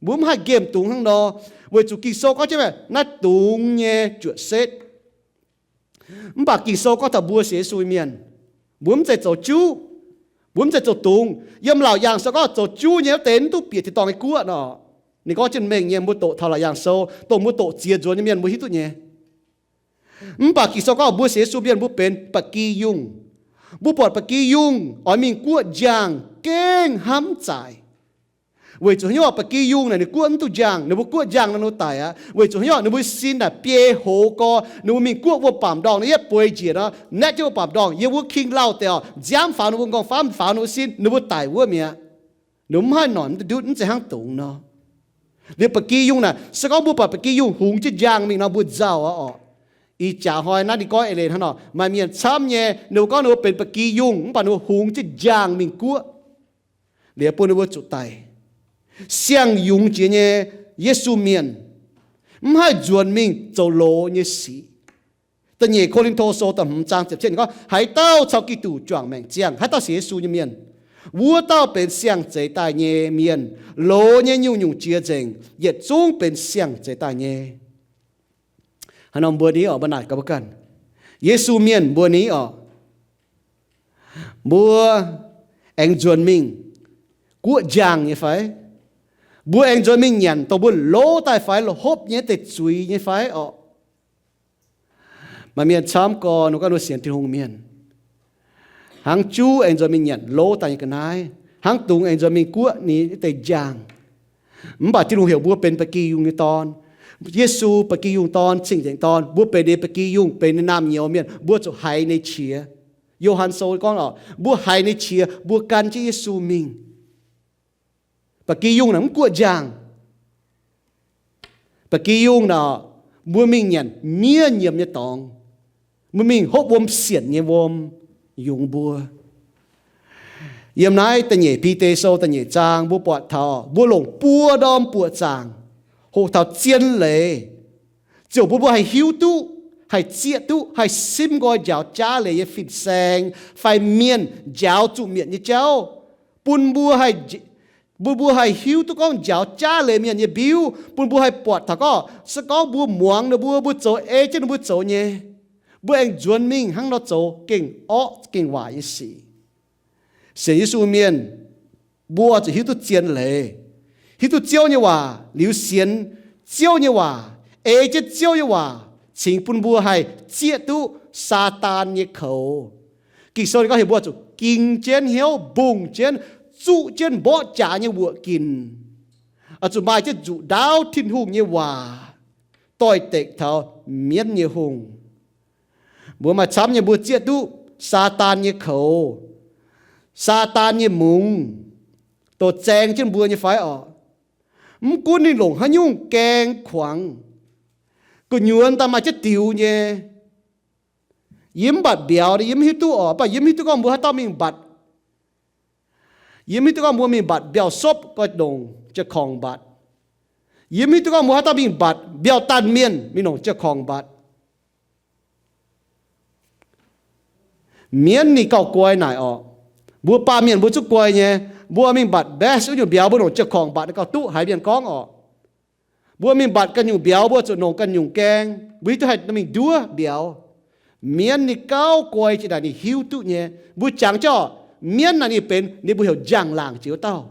Mbuo mv haih nqemh dungz hnangv nor, weic zuqc Ging-Sou gorngv jienv naaiv dungz nyei juoqc setv. Mv baac Ging-Sou gorngv taux mbuo sienx Yesu mienh, mbuo mv zeiz zoux juv, mbuo mv zeiz zoux dungz. Yiem Laauc Yaangh Sou gorngv zoux juv nyei wuov deix mv duqv bieqc tin-dorngh nyei guoqv nor. Ninh gorngv jienv mengh nyei, mbuo doqc taux Laauc Yaangh Sou, dongh mbuo doqc ziex nzuonx nyei mienh mbuo hiuv duqv nyei. Mv baac Ging-Sou gorngv mbuo sienx Yesu mienh mbuo benx ba'gi yungh. Mbuo buatc ba'gi yungh oix mingh guoqv njang gengh hnamv zaaic. Weic zuqc haaix nyungc? Ba'gi yungh naaic ninh guoqv mv duqv njang, ninh mbuo guoqv njang nor ninh mbuo daic aqv. Weic zuqc haaix nyungc? Ninh mbuo sin naaic biei hoz gorx, ninh mbuo mingh guoqv wuom-bamc ndorngh, naaiv yietv bueix njiec nor, naetv jienv wuom-bamc ndorngh, yiem wuov king lauh deix orqc, nziaamv faaux ninh mbuo m'nqorngv-famv, faaux ninh mbuo sin, ninh mbuo daic wuov mi'aqv. Ninh mbuo mv haih noic ndutv, mv zeiz hnangv dungz nor. Liuz ba'gi yungh naaic, se gorngv mbuo buatc ba'gi yungh hungx jienv njang mingh nor, mbuo nzauh aqv orqc. Ih jaax hnoi naaiv ninh gorngv eix leiz hnangv nor, maaih mienh camv nyei, ninh mbuo gorngv ninh mbuo benx ba'gi yungh, mv baac ninh mbuo hungx jienv njang mingh guoqv. Liuz bun ninh mbuo zuqc daic. Siang-yungz jiex nyei Yesu mienh mv haih nzuonx mingh zoux loz nyei sic. Da'nyeic Ko^lin^to Sou da'hmz zaang ziepc cietv gorngv, haaix dauh caux Giduc juangc maengc ziangh, haaix dauh sienx Yesu nyei mienh, wuov dauh benx siang-zeix daaih nyei mienh. Loz nyei nyungc-nyungc jiex nzengc, yietc zungv benx siang-zeix daaih nyei. Haaix norm mbuo ni orqc, mbuo naaic gaax mbuo ganh, Yesu mienh mbuo ni orqc, mbuo aengx nzuonx mingh guoqv njang nyei fai? Mbuo aengx nzuonx mingh nyanc dongh mbuo lov daaih fai, la'hopv nyei deix zuiz nyei fai orqc? Maaih mienh camv gorx, ninh gorngv ninh sienx Tin-Hungh mienh, hnangv juv aengx nzuonx mingh nyanc lov daaih nyei ga'naaiv, hnangv dungz aengx nzuonx mingh guoqv ninh deix njang. Mv baac Tin-Hungh heuc mbuo benx ba'gi yungh nyei dorn. Yesu, ba'gi yungh dorn, cing-nzengc dorn, mbuo benx ninh ba'gi yungh, benx ninh naamh nyouz mienh, mbuo zuqc haiz ninh qiex. Yo^han Sou gorngv oc, mbuo haiz ninh qiex, mbuo gan jienv Yesu mingh. Ba'gi yungh naaic mv guoqv njaangh. Ba'gi yungh naaic, mbuo mingh nyanc miev nyiemc nyei dorngx. Mbuo mingh hopv wuom sienc nyei wuom yungz mbuo. Yiem naaiv da'nyeic Bide Sou da'nyeic zaang mbuo buatc taux mbuo longc buo ndorm buoqc zaangc hoqc taux zien leiz, ziouc bun mbuo haih hiuv duqv, haih zieqv duqv, haih simv nqoi njaaux jaav leiz nyei fin-saeng fai mienh njaaux zuqc mietc nyei jauv, bun mbuo haih, bun mbuo haih hiuv duqv gorngv njaaux jaav leiz mienh nyei mbiuv, bun mbuo haih buatc taux gorngv se gorngv mbuo muangx ninh mbuo, mbuo zoux ei jienv ninh mbuo zoux nyei, mbuo aengx nzuonx mingh hnangv nor zoux gengh orqv gengh waaic nyei sic. Sienx Yesu mienh, mbuo zuqc hiuv duqv zien leiz, hiuv duqv Ziouv nyei waac, liuz sienx Ziouv nyei waac, ei jienv Ziouv nyei waac cingx bun mbuo haih zieqv duqv Saadaan nyei koux. Ging-Sou ninh gorngv heuc mbuo zuqc ging jienv hnyouv, mbungh jienv, zuqv jienv mborqv jaax nyei wuoqc ginc, oix zuqc maaih jienv nzuqc ndaauv Tin-Hungh nyei waac doix-dekc taux mienv nyei hungh. Mbuo maaih camv nyei mbuo zieqv duqv Saadaan nyei koux, Saadaan nyei mungz, doh zaeng jienv mbuo nyei fai orqc? Mv gunv ninh longc haaix nyungc gaeng kuangx, gu'nyuoz daaih maaih jienv diux nyei. Yie mv mbatc mbiauz, yie mv hiuv duqv orqc, mv baac yie mv hiuv duqv gorngv mbuo haaix dauh mingh mbatc. Yie mv hiuv duqv gorngv mbuo mingh mbatc mbiauh sopv, goiv longc jiex korngc mbatc. Yie mv hiuv duqv gorngv mbuo haaix dauh mingh mbatc mbiauh daanh mienh, mingh longc jiex korngc mbatc. Mienv ninh gauh guai naaic orqc. Mbuo baamh mienh mbuo zungv guai nyei. Mbuo mingh mbatc best wuov nyungc mbiauz, mbuo longc jiex korngc mbatc gauh duqv, haiz mienh gorngv orqc. Mbuo mingh mbatc ganh nyungc mbiauz, mbuo zuqc longc ganh nyungc gaeng, mbuo hiuv duqv haih mingh nduov mbiauz. Mienv ninh gauh guai jiex naaic, ninh hiuv duqv nyei. Mbuo jangx jauv, mienv naaic ninh benx, ninh mbuo heuc njang-laangc jiex wuov dauh.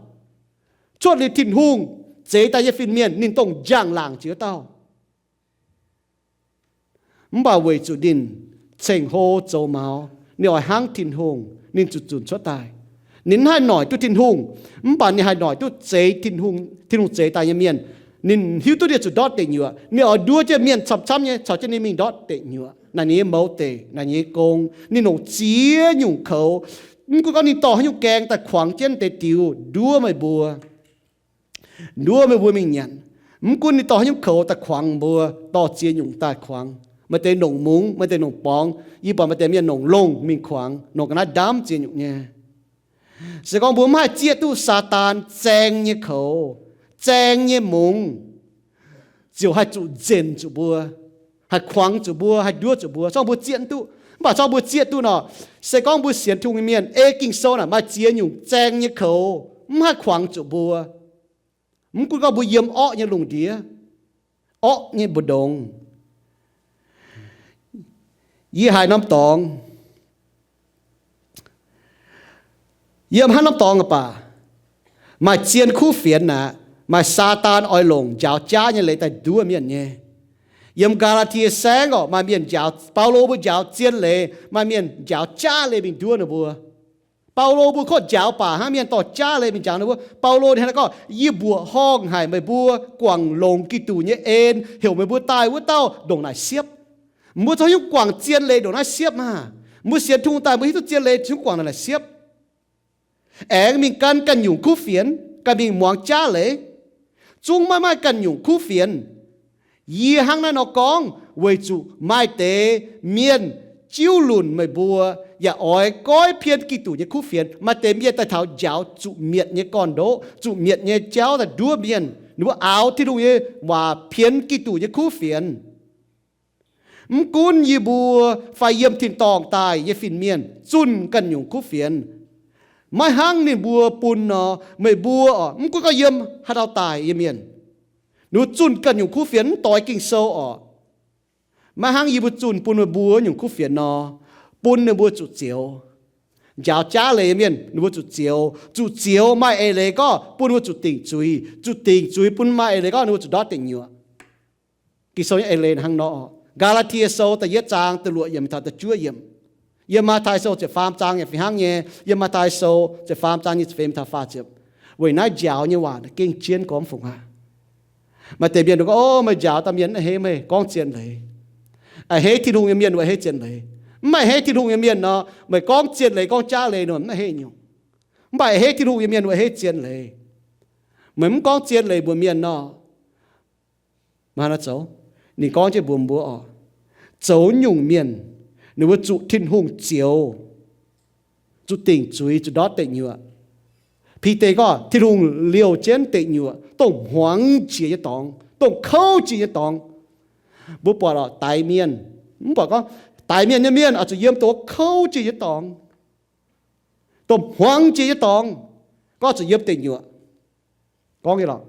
Cuotv liuz Tin-Hungh zeix daaih nyei fin-mienh, ninh dongh njang-laangc jiex wuov dauh. Mv baac weic zuqc ninh ceng-hlo zoux maux, ninh oix hnangv Tin-Hungh, ninh zuqc zunc cuotv daaih. Ninh mv haih noic duqv Tin-Hungh, mv baac ninh haih noic duqv zeix Tin-Hungh, Tin-Hungh zeix daaih nyei mienh. Ninh hiuv duqv ninh zuqc ndortv deic nyuoqc. Ninh oix nduov jienv mienh camv-camv nyei caux jienv ninh mingh ndortv deic nyuoqc. Naaic ninh nyei mouz deic, naaic ninh nyei gong. Ninh longc ziex nyungc koux. Mv gunv gorngv ninh dorh haaix nyungc gaeng daaih kuangx jienv deix diux nduov meih mbuo, nduov meih mbuo mingh nyanc. Mv gunv ninh dorh haaix nyungc koux daaih kuangx mbuo, dorh ziex nyungc daaih kuangx. Maaih deix longc mungz, maaih deix longc borngz. Yie buatc maaih deix mienh longc longh mingh kuangx, longc ga'naaiv ndamv ziex nyungc nyei. Se gorngv mbuo mv haih zieqv duqv Saadaan zaeng nyei koux, zaeng nyei mungz, ziouc haih zuqc nzenc zuqc mbuo, haih kuangx zuqc mbuo, haih nduov zuqc mbuo, corc mbuo zieqv duqv. Mv baac corc mbuo zieqv duqv nor, se gorngv mbuo sienx Tin-Hungh nyei mienh, ei Ging-Sou naaic maaih ziex nyungc zaeng nyei koux mv haih kuangx zuqc mbuo. Mv gunv gorngv mbuo yiem orqv nyei lungh ndiev, orqv nyei mbu'ndongx. Yie haiz norm dorngx, yiem haaix norm dorngx baac, maaih zien kuv fienx aqv, maaih Saadaan oix longc njaaux jaav nyei leiz daaih nduov mienh nyei. Yiem Gaa^laa^tie Saengv orqc, maaih mienh njaaux, Baulo mbuo njaaux zien leiz, maaih mienh njaaux jaav leiz mingh nduov ninh mbuo. Baulo mbuo kotv njaaux baac hnangv mienh dorh jaav leiz mingh njaaux ninh mbuo. Baulo ninh hnangv naaiv gorngv, yie mbuoqc horngh haic meih mbuo guangc longx Giduc nyei en, heuc meih mbuo daaih wuov dauh ndongc naaic siepv. Mbuo zoux nyungc guangc zien leiz ndongc naaiv siepv maah. Mbuo sienx Tin-Hungh daaih mbuo hiuv duqv zien leiz zungv guangc ndongc naaic siepv. Aengx mingh gan ganh nyungc kuv fienx, ganh mingh muangx jaav leiz, zungv maiv maaih ganh nyungc kuv fienx. Yie hnangv naaiv nor gorngv weic zuqc maaih deix mienh jiuv lunc meih mbuo, yaac oix goiv pien Giduc nyei kuv fienx. Maaih deix mienh daaih taux njaaux zuqc mietc nyei gorn-ndoqv, zuqc mietc nyei jauv daaih nduov mienh. Ninh mbuo aaux Tin-Hungh nyei waac pien Giduc nyei kuv fienx. Mv gunv yie mbuo fai yiem tin-dorngh daaih nyei fin-mienh zunh ganh nyungc kuv fienx. Maiv hnangv ninh mbuo bun nor, meih mbuo oc, mv gunv gorngv yiem haaix dauh daaih nyei mienh, ninh mbuo zunh ganh nyungc kuv fienx mv doix Ging-Sou orqc. Maiv hnangv yie mbuo zunh bun meih mbuo nyungc kuv fienx nor, bun ninh mbuo zuqc zioux. Njaaux jaav leiz nyei mienh ninh mbuo zuqc zioux, zuqc zioux maaih eix leiz gorngv bun ninh mbuo zuqc dingc zuiz, zuqc dingc zuiz bun maaih eix leiz gorngv ninh mbuo zuqc ndortv deic nyuoqc. Ging-Sou nyei eix leiz hnangv nor. Gaa^laa^tie Sou da'yietv zaang da'luoqc yiemc taux da'juov yiemc. Yiem Matv^tai Sou ziepc faam zaang yaac fih hnangv nyei. Yiem Matv^tai Sou ziepc faam zaang nyei ziepc feix taux faah ziepc. Weic naaiv njaaux nyei waac gengh jienv gormx fungc aqv. Maaih deix mienh gorngv, O, meih njaaux dauh mienh mv a'hneiv meih gorngv zien leiz. A'hneiv Tin-Hungh nyei mienh a'hneiv zien leiz. Mv baac a'hneiv Tin-Hungh nyei mienh nor, meih gorngv zien leiz gorngv jaav leiz nor mv a'hneiv nyungc. Mv baac a'hneiv Tin-Hungh nyei mienh a'hneiv zien leiz. Meih mv gorngv zien leiz mbuox mienh nor, maaih haaix nor zoux? Ninh gorngv jienv mbuox mbuo oc, zoux nyungc mienh, ninh mbuo zuqc Tin-Hungh zioux, zuqc dingc zuiz, zuqc ndortv deic nyuoqc. Bide gorngv Tin-Hungh liouh jienv deic nyuoqc, dongh hmuangx jiex nyei dorngx, dongh kouv jiex nyei dorngx. Mbuo buatc oc, daix mienh, mv buatc gorngv daix mienh nyei mienh oix zuqc yiem dongh kouv jiex nyei dorngx, dongh hmuangx jiex nyei dorngx, gorngv zuqc yiem deic nyuoqc. Gorngv nyei lorqc.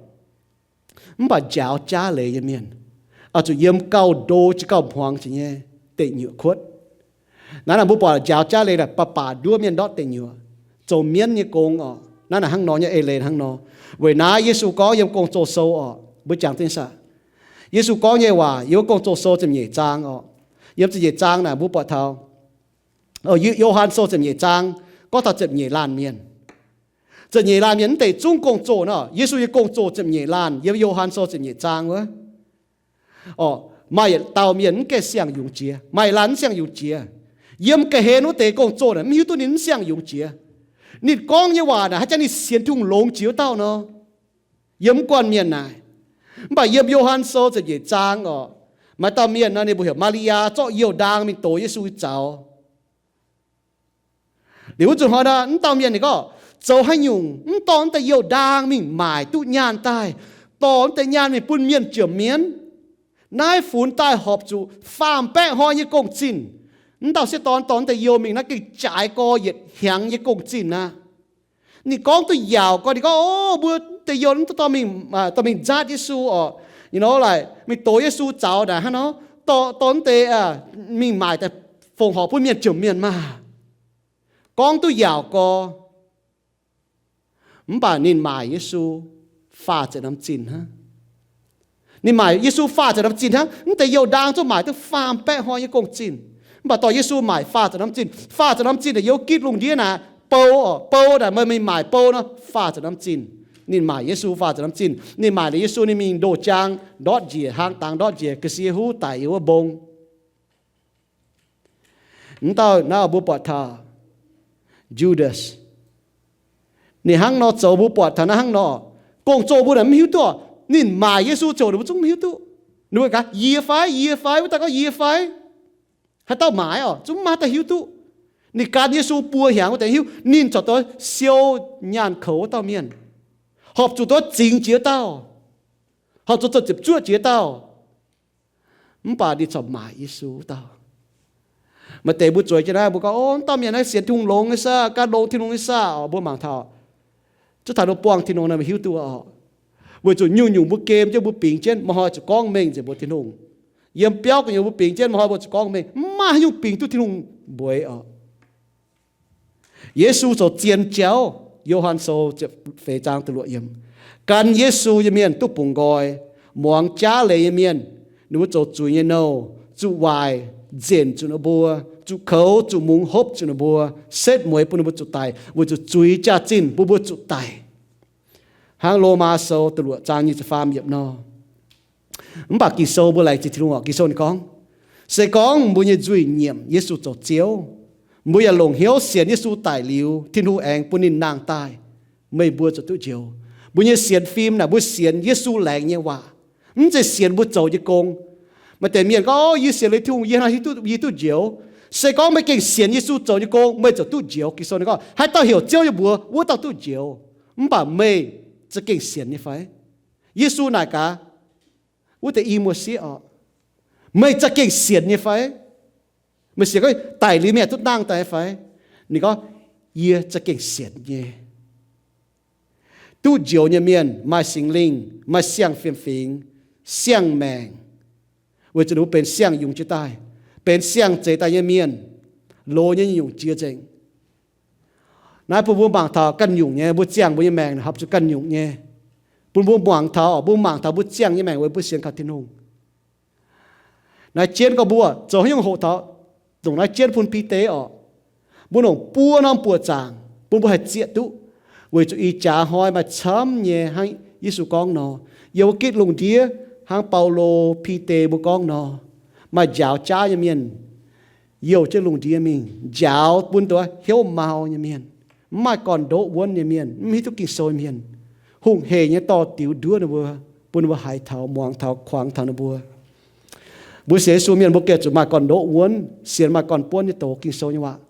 Mv baac njaaux jaav leiz nyei mienh oix zuqc yiem gauh ndo jiex gauh hmuangx jiex nyei deic nyuoqc kuotv. Naaiv naaic mbuo buatc njaaux jaav leiz naaic baac baac nduov mienh ndortv deic nyuoqc, zoux mienv nyei gong oc. Naaiv naaic hnangv nor nyei, eix leiz hnangv nor. Weic naaiv Yesu gorngv yiem Gong-Zoh sou oc, mbuo jangx duqv saah? Yesu gorngv nyei waac yiem wuov Gong-Zoh sou ziepc nyeic zaang oc. Yiem ziepc nyeic zaang naaic mbuo buatc taux, Yo^han sou ziepc nyeic zaang gorngv taux ziepc nyeic laanh mienh. Ziepc nyeic laanh mienh mv deix zungv gong-zoh nor, Yesu nyei gong-zoh ziepc nyeic laanh yiem Yo^han sou ziepc nyeic zaang wuov. Oc, maaih yietc dauh mienh mv gaengh siang-yungz jiex, maaih yietc laanh mv siang-yungz jiex. Yiem ga'hlen wuov deix gong-zoh naaic mv hiuv duqv ninh mv siang-yungz jiex. Ninh gorngv nyei waac naaic haaix jangx ninh sienx Tin-Hungh longx jiex wuov dauh nor. Yiem mv guanh mienh naaic. Mv baac yiem Yo^han sou ziepc nyeic zaang oc, maaih dauh mienh nor ninh mbuo heuc Maa^li^yaa zorqv youh ndaang mingh dox Yesu zaux. Liuz wuov zuqc hnoi nor, mv dauh mienh ninh gorngv, Zoux haaix nyungc mv dorh mv deix youh ndaang mingh maaic duqv nyaanh daaih, dorh mv deix nyaanh mingh bun mienh jomc mienv? Naaiv funx daaih horpc zuqc faam-baeqv hnoi nyei gong-zinh. Mv dauh sieqv dorn dorh mv deix youh mingh naaiv gengh jaaix gorx yietc hnyangx nyei gong-zinh aqv. Ninh gorngv duqv yaauc gorx, ninh gorngv, O, mbuo mv deix youh mv dorh mingh, dorh mingh nzaatv Yesu oc, you know, like, mingh dox Yesu zaux naaic hnangv nor, dorh, dorh mv deix mingh maaic daaih fongc horc bun mienh jomc mienh maah! Gorngv duqv yaauc gorx. Mv baac ninh maaic Yesu faah ziepc norm zinh hnangv. Ninh maaic Yesu faah ziepc norm zinh hnangv. Mv deix youh ndaang zungv maaic duqv faam-baeqv hnoi nyei gong-zinh. Mv baac dorh Yesu maaic faah ziepc norm zinh, faah ziepc norm zinh naaic yiem gitv lungh ndiev naaic, bou, bou naaic meih mingh maaic bou nor, faah ziepc norm zinh. Ninh maaic Yesu faah ziepc norm zinh. Ninh maaic liuz Yesu, ninh mingh ndoh jaang ndortv njiec, hlang dangx ndortv njiec, ga'sie huv daic yiem wuov mbong. Mv dauh naaiv mbuo buatc taux Judas. Ninh hnangv nor zoux, mbuo buatc taux naaiv hnangv nor. Gong-zoh mbuo naaic mv hiuv duqv, ninh maaic Yesu ziouc ninh mbuo zungv mv hiuv duqv. Ninh mbuo gaax, Yie fai? Yie fai? Wuov dauh gorngv, Yie fai? Haaix dauh maaic oc? Zungv maiv maaih dauh hiuv duqv. Ninh gan Yesu buo hnyangx wuov deix hiuv, ninh corc duqv siou nyaanh koux wuov dauh mienh, horpc zuqc duqv zingx jiex wuov dauh, horpc zuqc zoux ziepc zuoqv jiex wuov dauh. Mv baac ninh corc maaic Yesu wuov dauh. Maaih deix mbuo zueiz jienv naaiv, mbuo gorngv, O, wuov dauh mienh naaiv sienx Tin-Hungh longx nyei saah, gan longx Tin-Hungh nyei saah? Oc, mbuo mangc taux, zuov taux ninh buangh Tin-Hungh nor, meih hiuv duqv oc. Weic zuqc nyungc-nyungc mbuo gem jienv, mbuo bingx jienv, maaih hnoi zuqc gorngv mengh nzengc mbuox Tin-Hungh. Yiem biauv gu'nyuoz mbuo bingx jienv, maaih hnoi mbuo zuqc gorngv mengh. Mv maaih haaix nyungc bingx duqv Tin-Hungh mbueiz oc. Yesu zoux zien jauv. Yo^han Sou ziepc feix zaang da'luoqc yiemc, gan Yesu nyei mienh duqv bungx nqoi. Muangx jaav leiz nyei mienh, ninh mbuo zoux zuiz nyei nouh, zuqc waaic nzenc zuqc ninh mbuo, zuqc koux zuqc mungz hopv zuqc ninh mbuo, setv mueiz bun ninh mbuo zuqc daic weic zuqc zuiz jaax-zinh bun mbuo zuqc daic. Hnangv Lomaa Sou da'luoqc zaang nyic ziepc faam yiemc nor. Mv baac Ging-Sou mbuo laengz zingh Tin-Hungh oc. Ging-Sou ninh gorngv, se gorngv mbuo nyei nzuih nyiemc Yesu zoux Ziouv, mbuo yaac longc hnyouv sienx Yesu daic liuz, Tin-Hungh aengx bun ninh nangh daaih, meih mbuo ziouc duqv njoux. Mbuo nyei sienx fim naaic, mbuo sienx Yesu laengz nyei waac, mv zeiz sienx mbuo zoux nyei gong. Maaih deix mienh gorngv, O, yie sienx liuz Tin-Hungh, yie hnangv hiuv duqv yie duqv njoux. Se gorngv meih gengh sienx Yesu zoux nyei gong, meih ziouc duqv njoux. Ging-Sou ninh gorngv, haaix dauh heuc Ziouv nyei mbuox, wuov dauh duqv njoux. Mv baac meih za'gengh sienx nyei fai? Yesu naaic gaax wuov deix i muoz-sieqv oc, meih za'gengh sienx nyei fai? Meih sienx gorngv daic liuz meih duqv nangh daaih nyei fai? Ninh gorngv, Yie za'gengh sienx nyei. Duqv njoux nyei mienh maaih Singx Lingh, maaih siang-fiem fingx, siang-maengc, weic zuqc ninh mbuo benx siang-yungz jiex daaih, benx siang-zeix daaih nyei mienh, loz nyei nyungc jiex nzengc. Naaiv bun mbuo mangc taux ganh nyungc nyei, mbuo ziangh mbuo nyei maengc horpc zuqc ganh nyungc nyei. Bun mbuo mangc taux, mbuo mangc taux mbuo ziangh nyei maengc weic mbuo sienx kaux Tin-Hungh. Naaiv jienv gorngv mbuo zoux haaix nyungc hoqc taux, ndongc naaiv jienv bun Bide oc, mbuo longc buo norm buoqc zaangc bun mbuo haih zieqc duqv, weic zuqc ih jaax hnoi maaih camv nyei hnangv Yesu gorngv nor, yiem wuov gitv lungh ndiev hnangv Baulo, Bide mbuo gorngv nor, maaih njaaux jaav nyei mienh youh jienv lungh ndiev mingh njaaux bun dongh hnyouv mau nyei mienh, mv maaih gorn-ndoqv wuonv nyei mienh, mv hiuv duqv Ging-Sou nyei mienh, hungh heic nyei dorh diux nduov ninh mbuo, bun ninh mbuo haiz taux, muangx taux, kuangx taux ninh mbuo. Mbuo sienx Yesu mienh mbuo gengh zuqc maaih gorn-ndoqv wuonv, sienx maaih gorn-buonv nyei doz Ging-Sou nyei waac.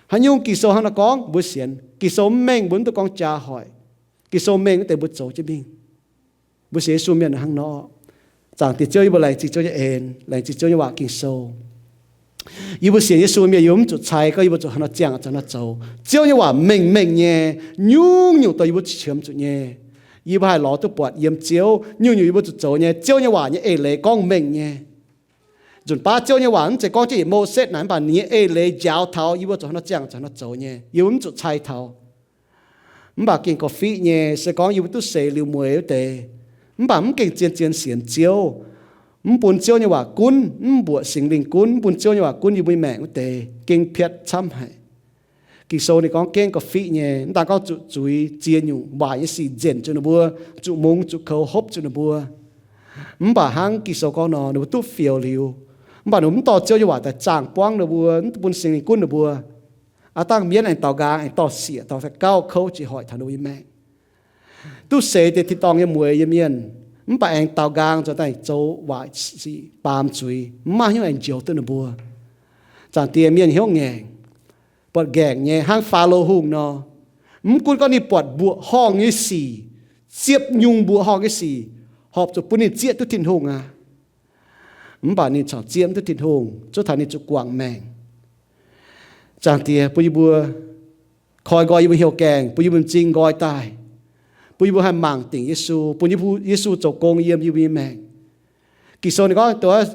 Haaix nyungc Ging-Sou hnangv nor gorngv mbuo sienx. Ging-Sou mv mengh mbuo mv duqv gorngv jaa hoic. Ging-Sou mengh wuov deix mbuo zoux jienv mingh. Mbuo sienx Yesu mienh hnangv nor. Zaangc Diex Ziouv, yie mbuo laengz zingh Ziouv nyei en, laengz zingh Ziouv nyei waac Ging-Sou. Yie mbuo sienx Yesu mienh yie mbuo mv zuqc cai gorngv yie mbuo zuqc hnangv nor ziangh zuqc hnangv nor zoux. Ziouv nyei waac mengh mengh nyei, nyungc-nyungc dongh yie mbuo zuqc qiemx zuqc nyei. Yie mbuo haih lorz duqv buatc yiem Ziouv nyungc-nyungc yie mbuo zuqc zoux nyei. Ziouv nyei waac nyei eix leiz gorngv mengh nyei. Nzunc baav Ziouv nyei waac mv zeiz gorngv jienv yietc Mousetv naaic, mv baac ninh nyei eix leiz njaaux taux yie mbuo zuqc hnangv nor ziangh zuqc hnangv nor zoux nyei. Yie mbuo mv zuqc cai taux. Mv baac gengh gorqv-fiqv nyei se gorngv yie mbuo duqv seix liuz mueiz wuov deix, mv baac mv gengh zien-zien sienx Ziouv, mv bun Ziouv nyei waac gunv, mv mbuoqc Singx Lingh gunv, mv bun Ziouv nyei waac gunv yie mbuo nyei maengc wuov deix gengh piatv camv haic. Ging-Sou ninh gorngv gengh gorqv-fiqv nyei, mv daan gorngv zuqc zuiz ziex nyungc waaic nyei sic nzenc zuqc ninh mbuo, zuqc mungz zuqc koux hopv zuqc ninh mbuo. Mv baac hnangv Ging-Sou gorngv nor, ninh mbuo duqv fioux liuz, mv baac ninh mbuo mv dorh Ziouv nyei waac daaih zaangh buangv ninh mbuo, mv bun Singx Lingh gunv ninh mbuo. Aav dangh mienv aengx daaux nqaang, aengx dorh sieqv, dorh daux gauh kouv jiex hoic taux ninh mbuo nyei maengc. Duqv seix deix tin-dorngh nyei mueiz nyei mienh, mv baac aengx daaux nqaang nzuonx daaih zoux waaic sic baamz zuiz, mv maaih haaix nyungc aengx njoux duqv ninh mbuo. Zaangc Diex, mienh hnyouv ngaengc, buatc nqaengc nyei hnangv Faalo Hungh nor. Mv gunv gorngv ninh buatc mbuoqc horngh nyei sic, ziepc nyungc mbuoqc horngh nyei sic, horpc zuqc bun ninh zieqv duqv Tin-Hungh aqv. Mv baac ninh corc zieqv mv duqv Tin-Hungh, zuov taux ninh zuqc guangc maengc. Zaangc Diex, bun yie mbuo koi nqoi yie mbuo hnyouv gaengh, bun yie mbuo m'zing nqoi daaih, bun yie mbuo haih mangc dingc Yesu, bun Yesu zoux gong yiem yie mbuo nyei maengc. Ging-Sou ninh gorngv,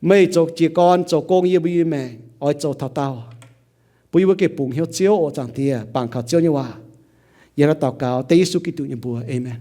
meih zoux jiez gorn zoux gong yiem mbuo nyei maengc oix zoux taux daauh. Bun yie mbuo gengh bungx hnyouv Ziouv oc, Zaangc Diex, bangc kaux Ziouv nyei waac. Yie hnangv naaiv daux gaux dengv Yesu Giduc nyei mbuox, aamen.